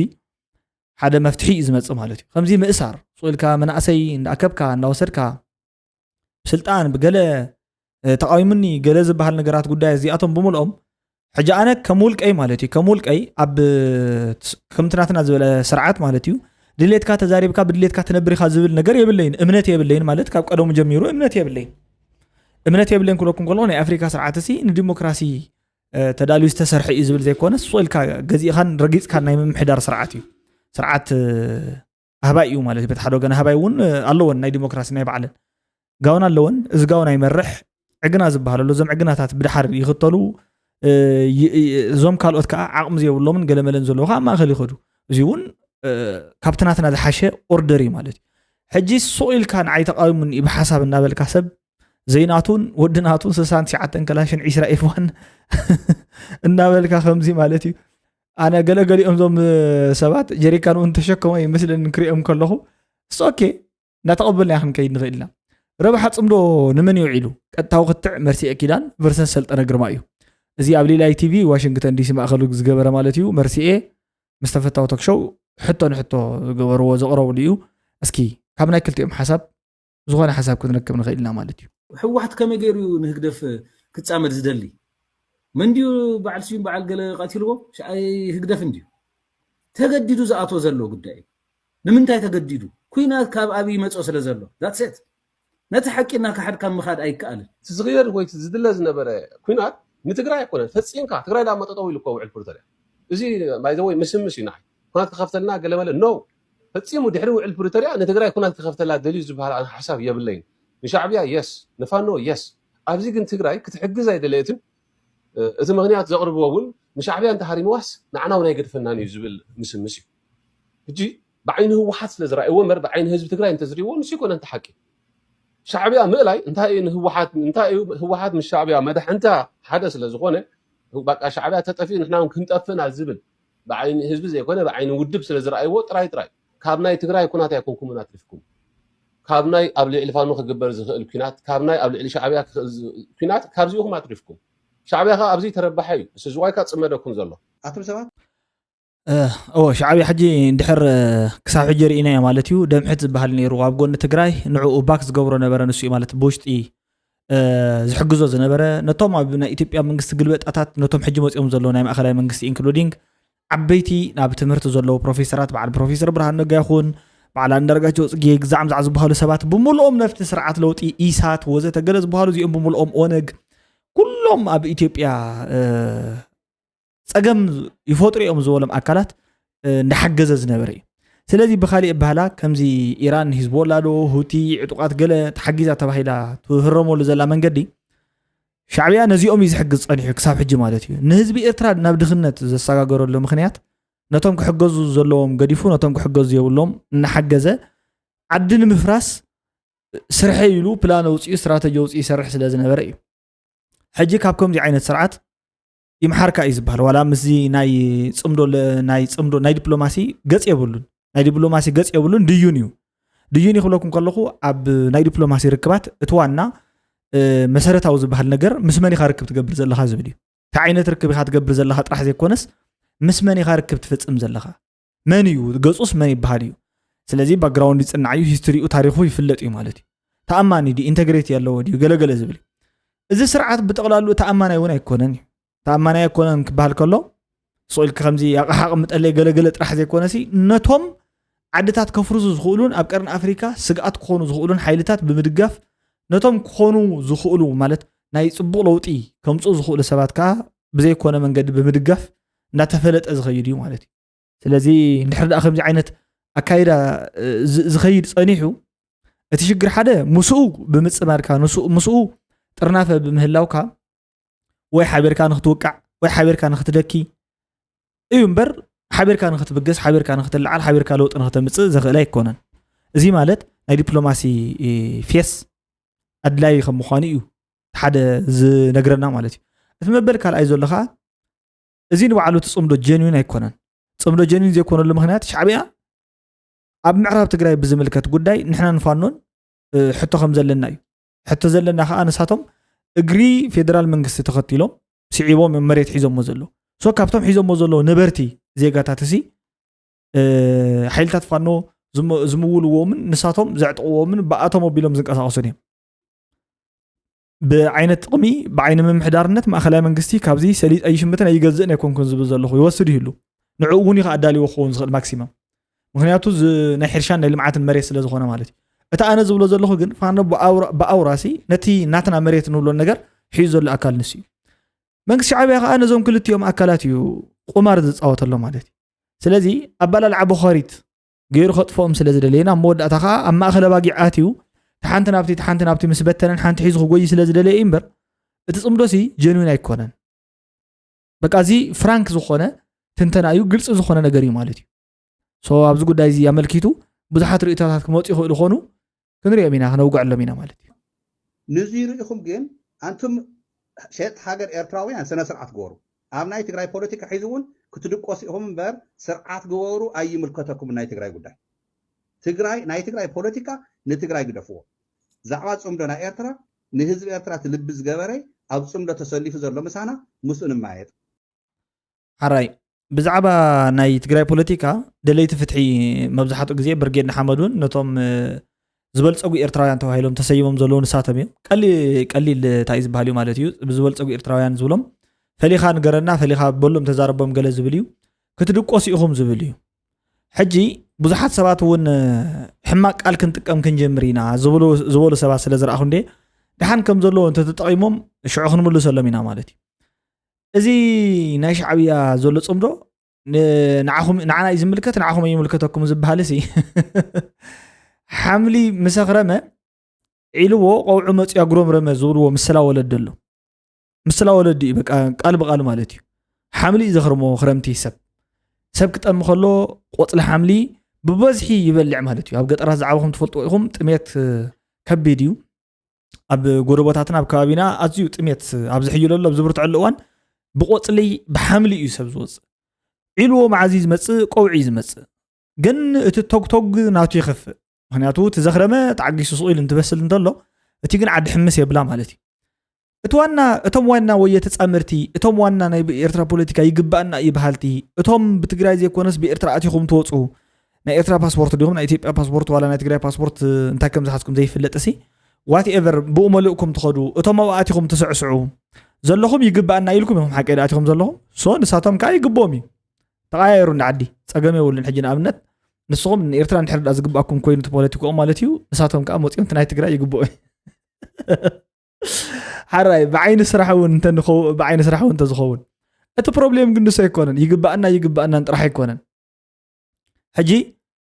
ሓደ መፍትሒ እዩ ዝመፅእ ማለት እዩ። ከምዚ ምእሳር ስቕ ኢልካ መናእሰይ እንዳኣከብካ እንዳወሰድካ ብስልጣን ብገለ ተቃዊሙኒ ገለ ዝበሃል ነገራት ጉዳይ እዚኣቶም ብምልኦም ሕጂ ኣነ ከም ውልቀይ ማለት እዩ ከም ውልቀይ ኣብ ከምቲ ናትና ዝበለ ስርዓት ማለት እዩ ድሌትካ ተዛሪብካ ብድሌትካ ትነብር ኢኻ ዝብል ነገር የብለይን እምነት የብለይን ማለት ካብ ቀደሙ ጀሚሩ እምነት የብለይን እምነት የብለይን ክብለኩም ከለኹ ናይ ኣፍሪካ ስርዓት ሲ ንዲሞክራሲ ተዳልዩ ዝተሰርሐ እዩ ዝብል ዘይኮነ ስቕ ኢልካ ገዚእኻን ረጊፅካን ናይ ምምሕዳር ስርዓት እዩ ስርዓት ኣህባይ እዩ ማለት እዩ በቲ ሓደ ወገን ኣህባይ እውን ኣለወን ናይ ዲሞክራሲ ናይ ባዕለን ጋውን ኣለወን እዚ ጋውን ኣይመርሕ ዕግና ዝበሃል ኣሎ እዞም ዕግናታት ብድሓር ይኽተሉ እዞም ካልኦት ከዓ ዓቕሚ ዘይብሎምን ገለመለን ዘለዎ ከዓ ማእኸል ይኸዱ እዚ እውን ካብቲ ናትና ዝሓሸ ኦርደር እዩ ማለት እዩ ሕጂ ሱቕ ኢልካ ንዓይ ተቃዊሙኒ ብሓሳብ እናበልካ ሰብ ዘይናቱን ወዲ ናቱን ስሳን ትሽዓተን ከላሽን ዒስራ ኤፍዋን እናበልካ ከምዚ ማለት እዩ ኣነ ገለገሊኦም ዞም ሰባት ጀሪካን እውን ተሸከሞ ይመስለኒ ክሪኦም ከለኹ ኦኬ እናተቐበልና ክንከይድ ንኽእል ኢና ረብሓ ፅምዶ ንመን ይውዒሉ ቀጥታዊ ክትዕ መርሲኤ ኪዳን ቨርሰስ ሰልጠነ ግርማ እዩ እዚ ኣብ ሊላይ ቲቪ ዋሽንግተን ዲሲ ማእኸሉ ዝገበረ ማለት እዩ መርሲኤ ምስ ተፈታዊ ቶክሾው ሕቶ ንሕቶ ዝገበርዎ ዘቕረብሉ እዩ። እስኪ ካብ ናይ ክልቲኦም ሓሳብ ዝኾነ ሓሳብ ክንረክብ ንኽእል ኢና ማለት እዩ። ህወሓት ከመይ ገይሩ እዩ ንህግደፍ ክፃመድ ዝደሊ? መን ድዩ በዓል ስዩም በዓል ገለ ቀቲልዎ? ሻ- ህግደፍ እንድዩ ተገዲዱ ዝኣትዎ ዘሎ ጉዳይ እዩ። ንምንታይ ተገዲዱ? ኩናት ካብ ኣብይ ይመፅኦ ስለ ዘሎ that's it። ነቲ ሓቂ እናካሓድካ ምኻድ ኣይከኣልን። እቲ ዝኽየድ ወይ እቲ ዝድለ ዝነበረ ኩናት ንትግራይ ኣይኮነን ፈፂምካ። ትግራይ ዳማ ጠጠው ኢሉ እኮ ውዕል ፕሪቶርያ። እዚ ባይዘወይ ምስምስ እዩ ንዓይ። ኩናት ክኸፍተልና ገለመለ no። ፈፂሙ ድሕሪ ውዕል ፕሪቶርያ ንትግራይ ኩናት ክኸፍተላ ደልዩ ዝበሃል ኣነ ሓሳብ የብለይን። ንሻዕብያ yes፣ ንፋኖ yes። ኣብዚ ግን ትግራይ ክትሕግዝ ኣይደለየትን። እቲ ምኽንያት ዘቕርብዎ እውን ንሻዕብያ እንተሃሪምዋስ ንዓና እውን ኣይገድፈናን እዩ ዝብል ምስምስ እዩ። ሕጂ ብዓይኒ ህወሓት ስለ ዝረኣይዎ እምበር ብዓይኒ ህዝቢ ትግራይ እንተዝሪእዎ ንሱ ይኮነ እንተ ሓቂ። ሻዕብያ ምእላይ እንታይ እዩ ንህወሓት እንታይ እዩ ህወሓት ምስ ሻዕብያ መድሓንታ ሓደ ስለ ዝኾነ በቃ ሻዕብያ ተጠፊኡ ንሕና እውን ክንጠፍእና ዝብል ብዓይኒ ህዝቢ ዘይኮነ ብዓይኒ ውድብ ስለ ዝረኣይዎ ጥራይ ጥራይ ካብ ናይ ትግራይ ኩናት ኣይኮንኩምን ኣትሪፍኩም። ካብ ናይ ኣብ ልዕሊ ፋኖ ክግበር ዝኽእል ኩናት ካብ ናይ ኣብ ልዕሊ ሻዕብያ ክኽእል ዝኽእል ኩናት ካብዚ ኢኹም ኣትሪፍኩም። ሻዕብያ ከ ኣብዚ ተረባሐ እዩ። እዚ ዝዋይካ ጽመደኩም ዘሎ። ኣቱም ሰባት እዎ ሻዕብያ ሕጂ እንድሕር ክሳብ ሕጂ ርኢናዮ ማለት እዩ። ደምሕት ዝበሃል ነይሩ ኣብ ጎኒ ትግራይ ንዕኡ ባክ ዝገብሮ ነበረ ንሱ እዩ ማለት ብውሽጢ ዝሕግዞ ዝነበረ ነቶም ኣብ ናይ ኢትዮጵያ መንግስቲ ግልበጣታት ነቶም ሕጂ መፂኦም ዘለዉ ናይ ማእኸላይ መንግስቲ including ዓበይቲ ናብ ትምህርቲ ዘለዉ ፕሮፌሰራት በዓል ፕሮፌሰር ብርሃን ነጋ ይኹን በዓል ኣንዳርጋቸው ፅጌ ግዛዕምዛዕ ዝበሃሉ ሰባት ብምልኦም ነፍቲ ስርዓት ለውጢ ኢሳት ወዘተ ገለ ዝበሃሉ እዚኦም ብምልኦም ኦነግ ኩሎም ኣብ ኢትዮጵያ ፀገም ይፈጥሩ እዮም ዝበሎም ኣካላት እንዳሓገዘ ዝነበረ እዩ። ስለዚ ብካሊእ ኣባህላ ከምዚ ኢራን ሂዝቦላ ዶ ሁቲ ዕጡቃት ገለ ተሓጊዛ ተባሂላ ትህረመሉ ዘላ መንገዲ ሻዕብያ ነዚኦም እዩ ዝሕግዝ ፀኒሑ ክሳብ ሕጂ ማለት እዩ። ንህዝቢ ኤርትራ ናብ ድኽነት ዘሰጋገረሉ ምክንያት ነቶም ክሕገዙ ዘለዎም ገዲፉ ነቶም ክሕገዙ የብሎም እናሓገዘ ዓዲ ንምፍራስ ስርሐ ኢሉ ፕላን ኣውፅኡ ስትራተጂ ኣውፅኡ ይሰርሕ ስለ ዝነበረ እዩ። ሕጂ ካብ ከምዚ ዓይነት ስርዓት ይምሓርካ እዩ ዝበሃል። ዋላ ምስዚ ናይ ፅምዶ ናይ ፅምዶ ናይ ዲፕሎማሲ ገፅ የብሉን ናይ ዲፕሎማሲ ገፅ የብሉን ድዩን እዩ። ድዩን እዩ ክብለኩም ከለኹ ኣብ ናይ ዲፕሎማሲ ርክባት እቲ ዋና መሰረታዊ ዝበሃል ነገር ምስ መን ኢኻ ርክብ ትገብር ዘለኻ ዝብል እዩ። እንታይ ዓይነት ርክብ ኢኻ ትገብር ዘለኻ ጥራሕ ዘይኮነስ ምስ መን ኢኻ ርክብ ትፍፅም ዘለኻ መን እዩ ገፁስ መን ይበሃል እዩ። ስለዚ ባክግራውንድ ይፅናዕ እዩ፣ ሂስትሪኡ ታሪኹ ይፍለጥ እዩ ማለት እዩ። ተኣማኒ ድዩ፣ ኢንተግሬቲ ኣለዎ ድዩ፣ ገለገለ ዝብል እዩ። እዚ ስርዓት ብጠቕላሉ ተኣማናይ እውን ኣይኮነን እዩ። ተኣማናይ ኣይኮነን ክበሃል ከሎ ስቕ ኢልካ ከምዚ ኣቕሓ ቅምጠለይ ገለገለ ጥራሕ ዘይኮነሲ ነቶም ዓድታት ከፍርሱ ዝኽእሉን ኣብ ቀርኒ ኣፍሪካ ስግኣት ክኾኑ ዝኽእሉን ሓይልታት ብምድጋፍ ነቶም ክኾኑ ዝኽእሉ ማለት ናይ ፅቡቕ ለውጢ ከምፅኡ ዝኽእሉ ሰባት ከዓ ብዘይኮነ መንገዲ ብምድጋፍ እንዳተፈለጠ ዝኸይድ እዩ ማለት እዩ። ስለዚ እንድሕር ደኣ ከምዚ ዓይነት ኣካይዳ ዝኸይድ ፀኒሑ እቲ ሽግር ሓደ ምስኡ ብምፅማድካ ምስኡ ጥርናፈ ብምህላውካ ወይ ሓቢርካ ንክትውቃዕ ወይ ሓቢርካ ንክትደኪ እዩ እምበር ሓቢርካ ንክትብገስ ሓቢርካ ንክትለዓል ሓቢርካ ለውጢ ንክተምፅእ ዘኽእል ኣይኮነን። እዚ ማለት ናይ ዲፕሎማሲ ፌስ ኣድላዪ ከም ምዃኑ እዩ ሓደ ዝነግረና ማለት እዩ። እቲ መበል ካልኣይ ዘሎ ከዓ እዚ ንባዕሉ እቲ ፅምዶ ጀንዊን ኣይኮነን። ፅምዶ ጀንዊን ዘይኮነሉ ምክንያት ሻዕብያ ኣብ ምዕራብ ትግራይ ብዝምልከት ጉዳይ ንሕና ንፋኖን ሕቶ ከም ዘለና እዩ። ሕቶ ዘለና ከዓ ንሳቶም እግሪ ፌደራል መንግስቲ ተኸቲሎም ስዒቦም እዮም መሬት ሒዞሞ ዘለዉ። ሶ ካብቶም ሒዞሞ ዘለዉ ነበርቲ ዜጋታት እሲ ሓይልታት ፋኖ ዝምውልዎምን ንሳቶም ዘዕጥቕዎምን ብኣቶም ኣቢሎም ዝንቀሳቐሱን እዮም። ብዓይነት ጥቕሚ ብዓይኒ ምምሕዳርነት ማእኸላይ መንግስቲ ካብዚ ሰሊጥ ኣይሽምትን ኣይገዝእን ኣይኮንኩን ዝብል ዘለኹ ይወስድ ይህሉ ንዕኡ እውን እዩ ኣዳልዎ ክኸውን ዝኽእል ማክሲመም ምክንያቱ ናይ ሕርሻን ናይ ልምዓትን መሬት ስለ ዝኾነ ማለት እዩ። እቲ ኣነ ዝብሎ ዘለኹ ግን ፋኖ ብኣውራሲ ነቲ ናትና መሬት ንብሎ ነገር ሒዙ ዘሎ ኣካል ንሱ እዩ። መንግስቲ ሻዕብያ ከዓ ነዞም ክልቲኦም ኣካላት እዩ ቁማር ዝፃወተሎ ማለት እዩ። ስለዚ ኣባላልዓ ቦኸሪት ገይሩ ከጥፍኦም ስለ ዝደለየ ናብ መወዳእታ ከዓ ኣብ ማእኸል ኣባጊዕ ኣትዩ ተሓንቲ ናብቲ ተሓንቲ ናብቲ ምስ በተነን ሓንቲ ሒዙ ክጎይ ስለ ዝደለየ እዩ እምበር እቲ ፅምዶሲ ጀንዊን ኣይኮነን። በቃ እዚ ፍራንክ ዝኾነ ትንተና እዩ፣ ግልፂ ዝኾነ ነገር እዩ ማለት እዩ። ሶ ኣብዚ ጉዳይ እዚ ኣመልኪቱ ብዙሓት ርእይቶታት ክመፁ ይኽእሉ ኾኑ ክንሪኦም ኢና ክነውግዐሎም ኢና ማለት እዩ። ንዙይ ርኢኹም ግን ኣንቱም ሸየጥቲ ሃገር ኤርትራውያን ስነ ስርዓት ግበሩ። ኣብ ናይ ትግራይ ፖለቲካ ሒዙ እውን ክትድቆሱ ኢኹም እምበር ስርዓት ግበሩ ኣይምልከተኩምን ናይ ትግራይ ጉዳይ። ትግራይ ናይ ትግራይ ፖለቲካ ንትግራይ ግደፍዎ። ዛዕባ ፅምዶ ናይ ኤርትራ ንህዝቢ ኤርትራ ትልቢ ዝገበረ ኣብ ፅምዶ ተሰሊፉ ዘሎ ምሳና ምስኡ ንማየጥ። ሓራይ ብዛዕባ ናይ ትግራይ ፖለቲካ ደለይቲ ፍትሒ መብዛሕትኡ ግዜ ብርጌድ ንሓመድ እውን ነቶም ዝበልፀጉ ኤርትራውያን ተባሂሎም ተሰይሞም ዘለዉ ንሳቶም እዮም። ቀሊል እንታይ እዩ ዝበሃል እዩ ማለት እዩ። ብዝበልፀጉ ኤርትራውያን ዝብሎም ፈሊኻ ንገረና፣ ፈሊኻ በሎም፣ ተዛረቦም ገለ ዝብል እዩ። ክትድቆሱ ኢኹም ዝብል እዩ። ሕጂ ብዙሓት ሰባት እውን ሕማቅ ቃል ክንጥቀም ክንጀምር ኢና ዝበሉ ሰባት ስለ ዝረኣኹ እንደ ደሓን ከም ዘለዎ እንተተጠቒሞም ሽዑ ክንምልሰሎም ኢና ማለት እዩ። እዚ ናይ ሻዕብያ ዘሎ ፅምዶ ንዓና እዩ ዝምልከት፣ ንዓኹም ኣይምልከተኩም ዝበሃል ሲ ሓምሊ ምስ ኣኽረመ ዒልዎ ቀውዑ መፅያ ጉረምረመ ዝብልዎ ምስላ ወለዲ ኣሎ። ምስላ ወለዲ እዩ በቃ፣ ቃል ብቃል ማለት እዩ። ሓምሊ እዩ ዘኽርሞ ክረምቲ ሰብ ሰብ ክጠሚ ከሎ ቆፅሊ ሓምሊ ብበዝሒ ይበልዕ ማለት እዩ። ኣብ ገጠራት ዝዓበኹም ትፈልጡ ኢኹም፣ ጥሜት ከቢድ እዩ። ኣብ ጎደቦታትን ኣብ ከባቢና ኣዝዩ ጥሜት ኣብ ዝሕይለሉ ኣብ ዝብርትዐሉ እዋን ብቆፅሊ ብሓምሊ እዩ ሰብ ዝወፅእ። ዒልዎ መዓዝ እዩ ዝመፅእ? ቀውዒ እዩ ዝመፅእ። ግን እቲ ቶግቶግ ናቱ ይኸፍእ። ምክንያቱ እቲ ዘኽረመ ተዓጊሱ ስቕ ኢሉ እንትበስል እንተሎ እቲ ግን ዓዲ ሕምስ የብላ ማለት እዩ። እቲ ዋና እቶም ዋና ወየ ተፃመድቲ እቶም ዋና ናይ ኤርትራ ፖለቲካ ይግባእና እዩ በሃልቲ እቶም ብትግራይ ዘይኮነስ ብኤርትራ ኣቲኹም ትወፁ ናይ ኤርትራ ፓስፖርት ዲኹም ናይ ኢትዮጵያ ፓስፖርት ዋላ ናይ ትግራይ ፓስፖርት እንታይ ከም ዝሓዝኩም ዘይፍለጥ ሲ ዋትኤቨር ብኡ መልእኩም ትኸዱ እቶም ኣብኡ ኣቲኹም ትስዕስዑ ዘለኹም ይግባእና ኢልኩም ኢኹም ሓቀ ኣቲኹም ዘለኹም ሶ ንሳቶም ከዓ ይግብኦም እዩ ተቐያየሩ እንዳ ዓዲ ፀገም የብሉን ሕጂ ንኣብነት ንስኹም ንኤርትራ እንድሕር ዳ ዝግባእኩም ኮይኑ እቲ ፖለቲክኦም ማለት እዩ ንሳቶም ከዓ መፂኦም እቲ ናይ ትግራይ ይግብኦ እዩ ሓራይ ብዓይኒ ስራሕ እውን እንተ ንኸው- ብዓይኒ ስራሕ እውን እንተዝኸውን እቲ ፕሮብሌም ግን ንሱ ኣይኮነን ይግባእና ይግባእናን ጥራሕ ኣይኮነን ሕጂ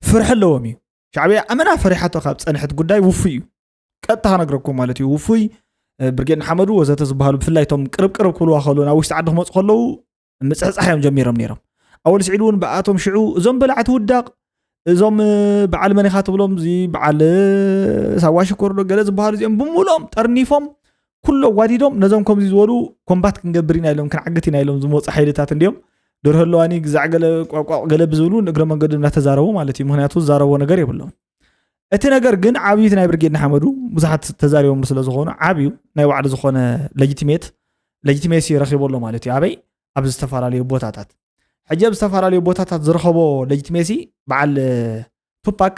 ፍርሒ ኣለዎም እዩ ሻዕብያ ኣመና ፈሪሓቶ ካብ ፀንሐት ጉዳይ ውፉይ እዩ ቀጥታ ክነግረኩም ማለት እዩ ውፉይ ብርጌድ ንሓመዱ ወዘተ ዝበሃሉ ብፍላይ ቶም ቅርብ ቅርብ ክብልዋ ከለዉ ናብ ውሽጢ ዓዲ ክመፁ ከለዉ ምፅሕፃሕ እዮም ጀሚሮም ነይሮም ኣወል ስዒድ እውን ብኣቶም ሽዑ እዞም በላዕቲ ውዳቕ እዞም በዓል መን ኢኻ ትብሎም እዚ በዓል ሳዋ ሽኮር ዶ ገለ ዝበሃሉ እዚኦም ብምሉኦም ጠርኒፎም ኩሎ ኣዋዲዶም ነዞም ከምዚ ዝበሉ ኮምባት ክንገብር ኢና ኢሎም ክንዓግት ኢና ኢሎም ዝመፁ ሓይልታት እንዲዮም ድርህ ኣለዋኒ ግዛዕ ገለ ቋቋቕ ገለ ብዝብሉ ንእግረ መንገዱ እናተዛረቡ ማለት እዩ ምክንያቱ ዝዛረቦ ነገር የብሎም እቲ ነገር ግን ዓብዩ ናይ ብርጌድ ንሓመዱ ብዙሓት ተዛሪቦምሉ ስለ ዝኾኑ ዓብዩ ናይ ባዕሉ ዝኾነ ለጅቲሜት ለጅቲሜሲ ረኺቡ ኣሎ ማለት እዩ ኣበይ ኣብ ዝተፈላለዩ ቦታታት ሕጂ ኣብ ዝተፈላለዩ ቦታታት ዝረኸቦ ለጅቲሜሲ በዓል ቱፓክ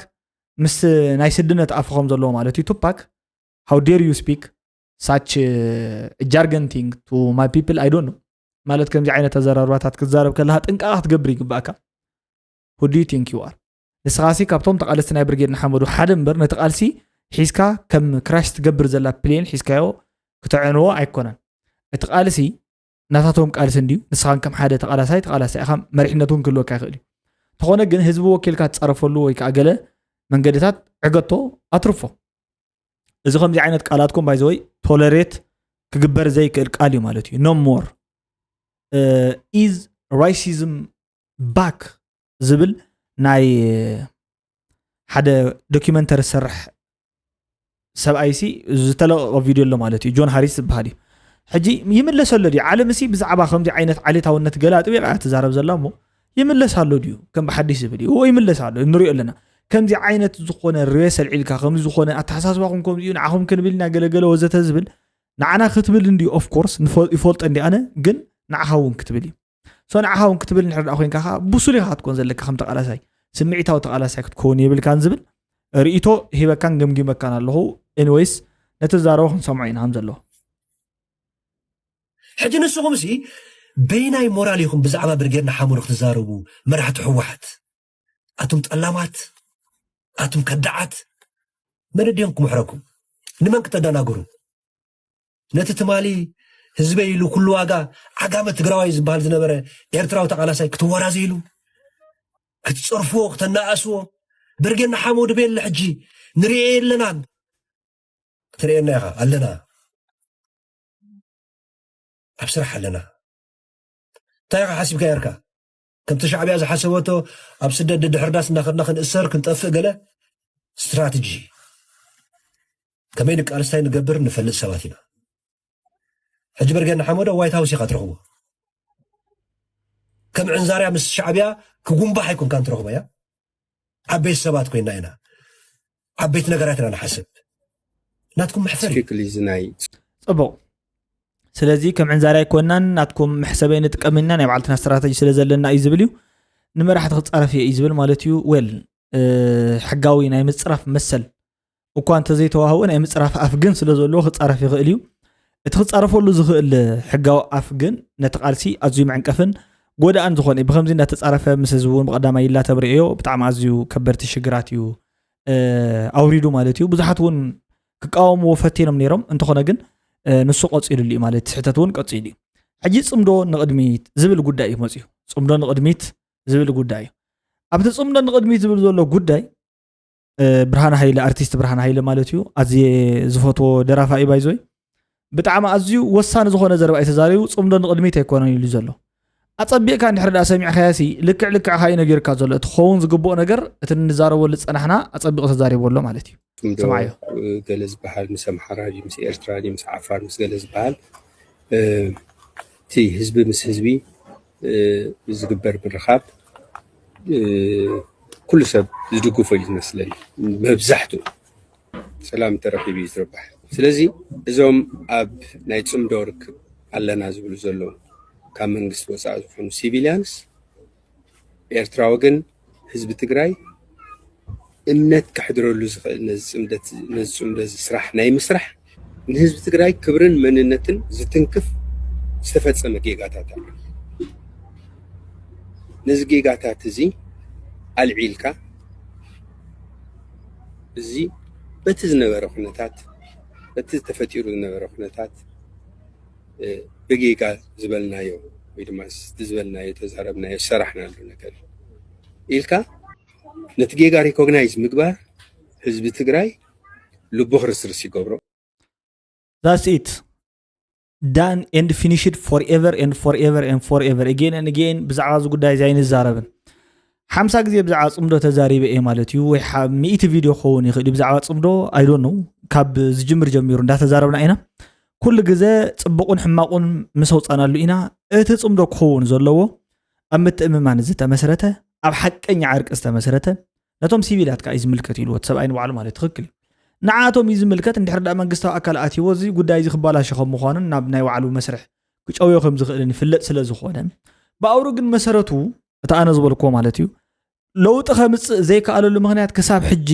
ምስ ናይ ስድነት ኣፉ ከም ዘለዎ ማለት እዩ ቱፓክ how dare you speak such jargon thing to my people I don't know ማለት ከምዚ ዓይነት ኣዘራርባታት ክትዛረብ ከለካ ጥንቃቐ ክትገብር ይግባእካ who do you think you are ንስኻሲ ካብቶም ተቓለስቲ ናይ ብርጌድ ንሓመዱ ሓደ እምበር ነቲ ቃልሲ ሒዝካ ከም ክራሽ ትገብር ዘላ ፕሌን ሒዝካዮ ክተዕንዎ ኣይኮነን እቲ ቃልሲ ናታቶም ቃልሲ እንድዩ ንስኻን ከም ሓደ ተቓላሳይ ተቓላሳይ ኢኻ መሪሕነት እውን ክህልወካ ይኽእል እዩ ተኾነ ግን ህዝቢ ወኪልካ ትፃረፈሉ ወይ ከዓ ገለ መንገድታት ዕገቶ ኣትርፎ እዚ ከምዚ ዓይነት ቃላትኩም ባይዘወይ ቶለሬት ክግበር ዘይክእል ቃል እዩ ማለት እዩ no more is racism back ዝብል ናይ ሓደ ዶኪመንተሪ ዝሰርሕ ሰብኣይሲ ዝተለቀቀ ቪድዮ ኣሎ ማለት እዩ ጆን ሃሪስ ዝበሃል እዩ ሕጂ ይምለሰሎ ድዩ ዓለም ሲ ብዛዕባ ከምዚ ዓይነት ዓሌታውነት ገለ ኣጥቢቃ እያ ትዛረብ ዘላ እሞ ይምለስ ኣሎ ድዩ ከም ብሓድሽ ዝብል እዩ ይምለስ ኣሎ ንሪኦ ኣለና ከምዚ ዓይነት ዝኾነ ሬስ ኣልዒልካ ከምዚ ዝኾነ ኣተሓሳስባኹም ከምዚ እዩ ንዓኹም ክንብል ኢና ገለገለ ወዘተ ዝብል ንዓና ክትብል እንዲ of course ይፈልጦ እንዲ ኣነ ግን ንዓኻ እውን ክትብል እዩ so ንዓኻ እውን ክትብል እንድሕር ደኣ ኮይንካ ከዓ ብሱል ኢኻ ክትኮን ዘለካ ከም ተቓላሳይ ስምዒታዊ ተቓላሳይ ክትከውን የብልካን ዝብል ርእይቶ ሂበካን ገምጊመካን ኣለኹ anyways ነቲ ዝዛረቦ ክንሰምዖ ኢና ከም ዘለዎ ሕጂ ንስኹም ሲ በይናይ ሞራል ኢኹም ብዛዕባ ብርጌድ ንሓመዱ ክትዛረቡ መራሕቲ ህወሓት ኣቱም ጠላማት ኣቱም ከዳዓት መን ድዮም ክምሕረኩም ንመን ክተደናግሩ ነቲ ትማሊ ህዝበይ ኢሉ ኩሉ ዋጋ ዓጋመ ትግራዋይ ዝበሃል ዝነበረ ኤርትራዊ ተቓላሳይ ክትወራዘይሉ ክትፀርፍዎ ክተናኣስዎ ብርጌድ ንሓመዱ በየለ ሕጂ ንርኤ የለናን ክትርእየና ኢኻ ኣለና ኣብ ስራሕ ኣለና እንታይ ኢኻ ሓሲብካ ነርካ ከምቲ ሻዕብያ ዝሓሰበቶ ኣብ ስደት ድድሕር ዳስ እናኸድና ክንእሰር ክንጠፍእ ገለ ስትራትጂ ከመይ ንቃልስታይ ንገብር ንፈልጥ ሰባት ኢና ሕጂ ብርጌድ ንሓመዶ ዋይት ሃውስ ኢኻ ትረኽቦ ከም ዕንዛርያ ምስ ሻዕብያ ክጉንባሕ ኣይኮንካን ትረኽቦ እያ ዓበይቲ ሰባት ኮይና ኢና ዓበይቲ ነገራት ኢና ንሓስብ ናትኩም መሕፈር እዩ ትክክል እዩ ዝናይ ፅቡቕ ስለዚ ከም ዕንዛሪ ኣይኮናን፣ ናትኩም መሕሰበይ ንጥቀም ኢና፣ ናይ ባዕልትና ስትራተጂ ስለ ዘለና እዩ ዝብል እዩ። ንመራሕቲ ክጻረፍ እየ እዩ ዝብል ማለት እዩ። ወል ሕጋዊ ናይ ምጽራፍ መሰል እኳ እንተዘይተዋህቦ፣ ናይ ምጽራፍ ኣፍ ግን ስለ ዘለዎ ክጻረፍ ይኽእል እዩ። እቲ ክጻረፈሉ ዝኽእል ሕጋዊ ኣፍ ግን ነቲ ቃልሲ ኣዝዩ መዕንቀፍን ጎዳእን ዝኾነ እዩ። ብኸምዚ እንዳተጻረፈ ምስ ህዝቢ እውን ብቐዳማይ ይላተብ ርእዮ ብጣዕሚ ኣዝዩ ከበድቲ ሽግራት እዩ ኣውሪዱ ማለት እዩ። ብዙሓት እውን ክቃወምዎ ፈቲኖም ነይሮም። እንተኾነ ግን ንሱ ቀጺሉሉ እዩ ማለት፣ ስሕተት እውን ቀጺሉ እዩ። ሕጂ ጽምዶ ንቕድሚት ዝብል ጉዳይ እዩ መጽዩ። ጽምዶ ንቕድሚት ዝብል ጉዳይ እዩ። ኣብቲ ጽምዶ ንቕድሚት ዝብል ዘሎ ጉዳይ ብርሃን ሃይለ፣ ኣርቲስት ብርሃን ሃይለ ማለት እዩ፣ ኣዝየ ዝፈትዎ ደራፋ እዩ ባይዞይ። ብጣዕሚ ኣዝዩ ወሳኒ ዝኾነ ዘረባ እዩ ተዛሪቡ። ጽምዶ ንቕድሚት ኣይኮነን ኢሉ ዘሎ። ኣጸቢቕካ እንድሕር ደኣ ሰሚዕካዮ ሲ ልክዕ ልክዕኻ እዩ ነጊርካ ዘሎ። እቲ ክኸውን ዝግብኦ ነገር እቲ እንዛረበሉ ዝጸናሕና ኣጸቢቑ ተዛሪቡ ኣሎ ማለት እዩ። ጽምዶ ስማዕዮ። ገለ ዝበሃል ምስ ኣምሓራ ድዩ ምስ ኤርትራ ድዩ ምስ ዓፋር ምስ ገለ ዝበሃል እቲ ህዝቢ ምስ ህዝቢ ዝግበር ምርኻብ ኩሉ ሰብ ዝድግፎ እዩ ዝመስለኒ። መብዛሕትኡ ሰላም ተረኺቡ እዩ ዝርባሕ። ስለዚ እዞም ኣብ ናይ ጽምዶ ርክብ ኣለና ዝብሉ ዘለዉ ካብ መንግስቲ ወፃኢ ዝኾኑ ሲቪሊያንስ ኤርትራ ወገን ህዝቢ ትግራይ እምነት ከሕድረሉ ዝኽእል ነዚ ጽምደት ነዚ ጽምዶ እዚ ስራሕ ናይ ምስራሕ ንህዝቢ ትግራይ ክብርን መንነትን ዝትንክፍ ዝተፈጸመ ጌጋታት ኣሎ። ነዚ ጌጋታት እዚ ኣልዒልካ እዚ በቲ ዝነበረ ኩነታት በቲ ተፈጢሩ ዝነበረ ኩነታት ብጌጋ ዝበልናዮ ወይ ድማ ዝበልናዮ ተዛረብናዮ ሰራሕናሉ ነገር ኢልካ ነቲ ጌጋ ሪኮግናይዝ ምግባር ህዝቢ ትግራይ ልቡ ክርስርስ ይገብሮ። That's it, done and finished, forever and forever and forever, again and again። ብዛዕባ እዚ ጉዳይ እዚ ኣይንዛረብን። ሓምሳ ግዜ ብዛዕባ ጽምዶ ተዛሪበ እየ ማለት እዩ፣ ወይ ሚእቲ ቪድዮ ክኸውን ይኽእል እዩ ብዛዕባ ጽምዶ። I don't know፣ ካብ ዝጅምር ጀሚሩ እንዳተዛረብና ኢና። ኩሉ ግዜ ጽቡቕን ሕማቑን ምስ ኣውጻናሉ ኢና። እቲ ጽምዶ ክኸውን ዘለዎ ኣብ ምትእምማን ዝተመስረተ፣ ኣብ ሓቀኛ ዕርቂ ዝተመስረተ፣ ነቶም ሲቪላት ከዓ እዩ ዝምልከት ኢልዎ እቲ ሰብኣይ ንባዕሉ ማለት ትኽክል እዩ። ንዓቶም እዩ ዝምልከት። እንድሕር ደኣ መንግስታዊ ኣካል ኣትይዎ እዚ ጉዳይ እዚ ክባላሾ ከም ምዃኑን ናብ ናይ ባዕሉ መስርሕ ክጨውዮ ከም ዝኽእልን ይፍለጥ ስለ ዝኾነ፣ ብኣውሩ ግን መሰረቱ እቲ ኣነ ዝበልክዎ ማለት እዩ፣ ለውጢ ከምፅእ ዘይከኣለሉ ምኽንያት ክሳብ ሕጂ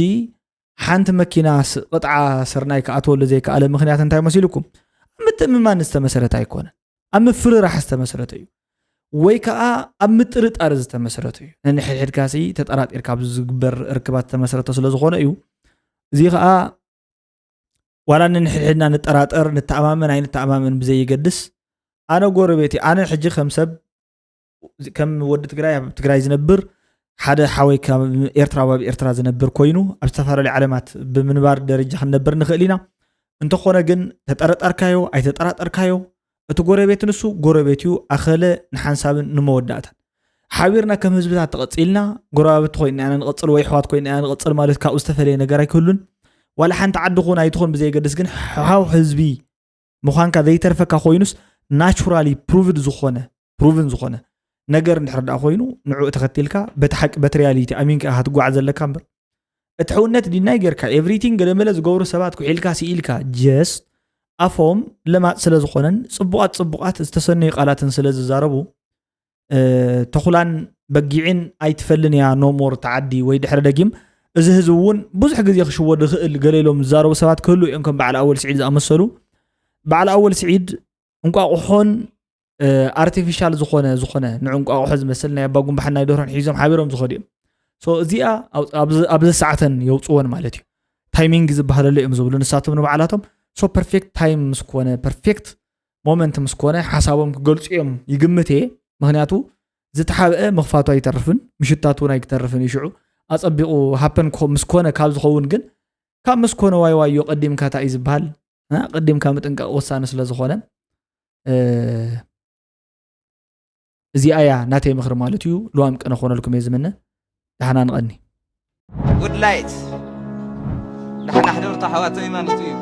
ሓንቲ መኪና ስ- ቅጥዓ ስርናይ ክኣትወሉ ዘይከኣለ ምኽንያት እንታይ መሲልኩም? ኣብ ምትእምማን ዝተመሰረተ ኣይኮነን። ኣብ ምፍርራሕ ዝተመሰረተ እዩ፣ ወይ ከዓ ኣብ ምጥርጣር ዝተመሰረተ እዩ። ነንሕድሕድካ ሲ ተጠራጢርካ ኣብዚ ዝግበር ርክባት ዝተመሰረተ ስለ ዝኾነ እዩ። እዚ ከዓ ዋላ ነንሕድሕድና ንጠራጠር፣ ንተኣማመን ኣይንተኣማመን ብዘይገድስ፣ ኣነ ጎረቤት፣ ኣነ ሕጂ ከም ሰብ፣ ከም ወዲ ትግራይ ኣብ ትግራይ ዝነብር ሓደ ሓወይ ካብ ኤርትራ ኣብ ኤርትራ ዝነብር ኮይኑ ኣብ ዝተፈላለዩ ዓለማት ብምንባር ደረጃ ክንነብር ንኽእል ኢና። እንተኾነ ግን ተጠረጠርካዮ ኣይተጠራጠርካዮ እቲ ጎረቤት ንሱ ጎረቤት እዩ፣ ኣኸለ ንሓንሳብን ንመወዳእታን ሓቢርና ከም ህዝብታት ተቐጺልና ጎረባብቲ ኮይና ኢና ንቐጽል ወይ ኣሕዋት ኮይና ኢና ንቐጽል ማለት ካብኡ ዝተፈለየ ነገር ኣይክህሉን። ዋላ ሓንቲ ዓዲ ኹን ኣይትኹን ብዘየገድስ ግን ሓው ህዝቢ ምዃንካ ዘይተርፈካ ኮይኑስ ናቹራሊ ፕሩቭድ ዝኾነ ፕሩቭን ዝኾነ ነገር እንድሕር ደኣ ኮይኑ ንዕኡ ተኸቲልካ በቲ ሓቂ በቲ ሪያሊቲ ኣሚንካ ኢኻ ትጓዓዝ ዘለካ እምበር እቲ ሕውነት ዲናይ ጌርካ ኤቭሪቲንግ ገለመለ ዝገብሩ ሰባት ኩሒልካ ስኢልካ ጀስት ኣፎም ለማፅ ስለ ዝኾነን ፅቡቓት ፅቡቓት ዝተሰነዩ ቃላትን ስለ ዝዛረቡ ተኹላን በጊዕን ኣይትፈልን እያ ኖሞር ተዓዲ ወይ ድሕሪ ደጊም እዚ ህዝቢ እውን ብዙሕ ግዜ ክሽወድ ይኽእል ገለ ኢሎም ዝዛረቡ ሰባት ክህሉ እዮም ከም በዓል ኣወል ስዒድ ዝኣመሰሉ በዓል ኣወል ስዒድ እንቋቑሖን ኣርቲፊሻል ዝኾነ ዝኾነ ንዕንቋቑሖ ዝመስል ናይ ኣባ ጉንባሕን ናይ ደርሆን ሒዞም ሓቢሮም ዝኸዱ እዮም እዚኣ ኣብዚ ሰዓተን የውፅወን ማለት እዩ ታይሚንግ ዝበሃለሉ እዮም ዝብሉ ንሳቶም ንባዕላቶም so perfect time ምስ ኮነ perfect moment ምስ ኮነ ሓሳቦም ክገልፁ እዮም ይግምት እየ ምክንያቱ ዝተሓብአ ምኽፋቱ ኣይተርፍን ምሽታቱ እውን ኣይተርፍን እዩ ሽዑ ኣፀቢቑ ሃፐን ምስ ኮነ ካብ ዝኸውን ግን ካብ ምስ ኮነ ዋይ ዋዮ ቀዲምካ እንታይ እዩ ዝበሃል ቀዲምካ ምጥንቃቕ ወሳኒ ስለ ዝኾነ እዚኣ እያ ናተይ ምኽሪ ማለት እዩ ልዋም ቅነ ኮነልኩም እየ ዝምነ ደሓና ንቐኒ ጉድ ላይት ደሓና ሕደርቱ ኣሕዋተይ ማለት እዩ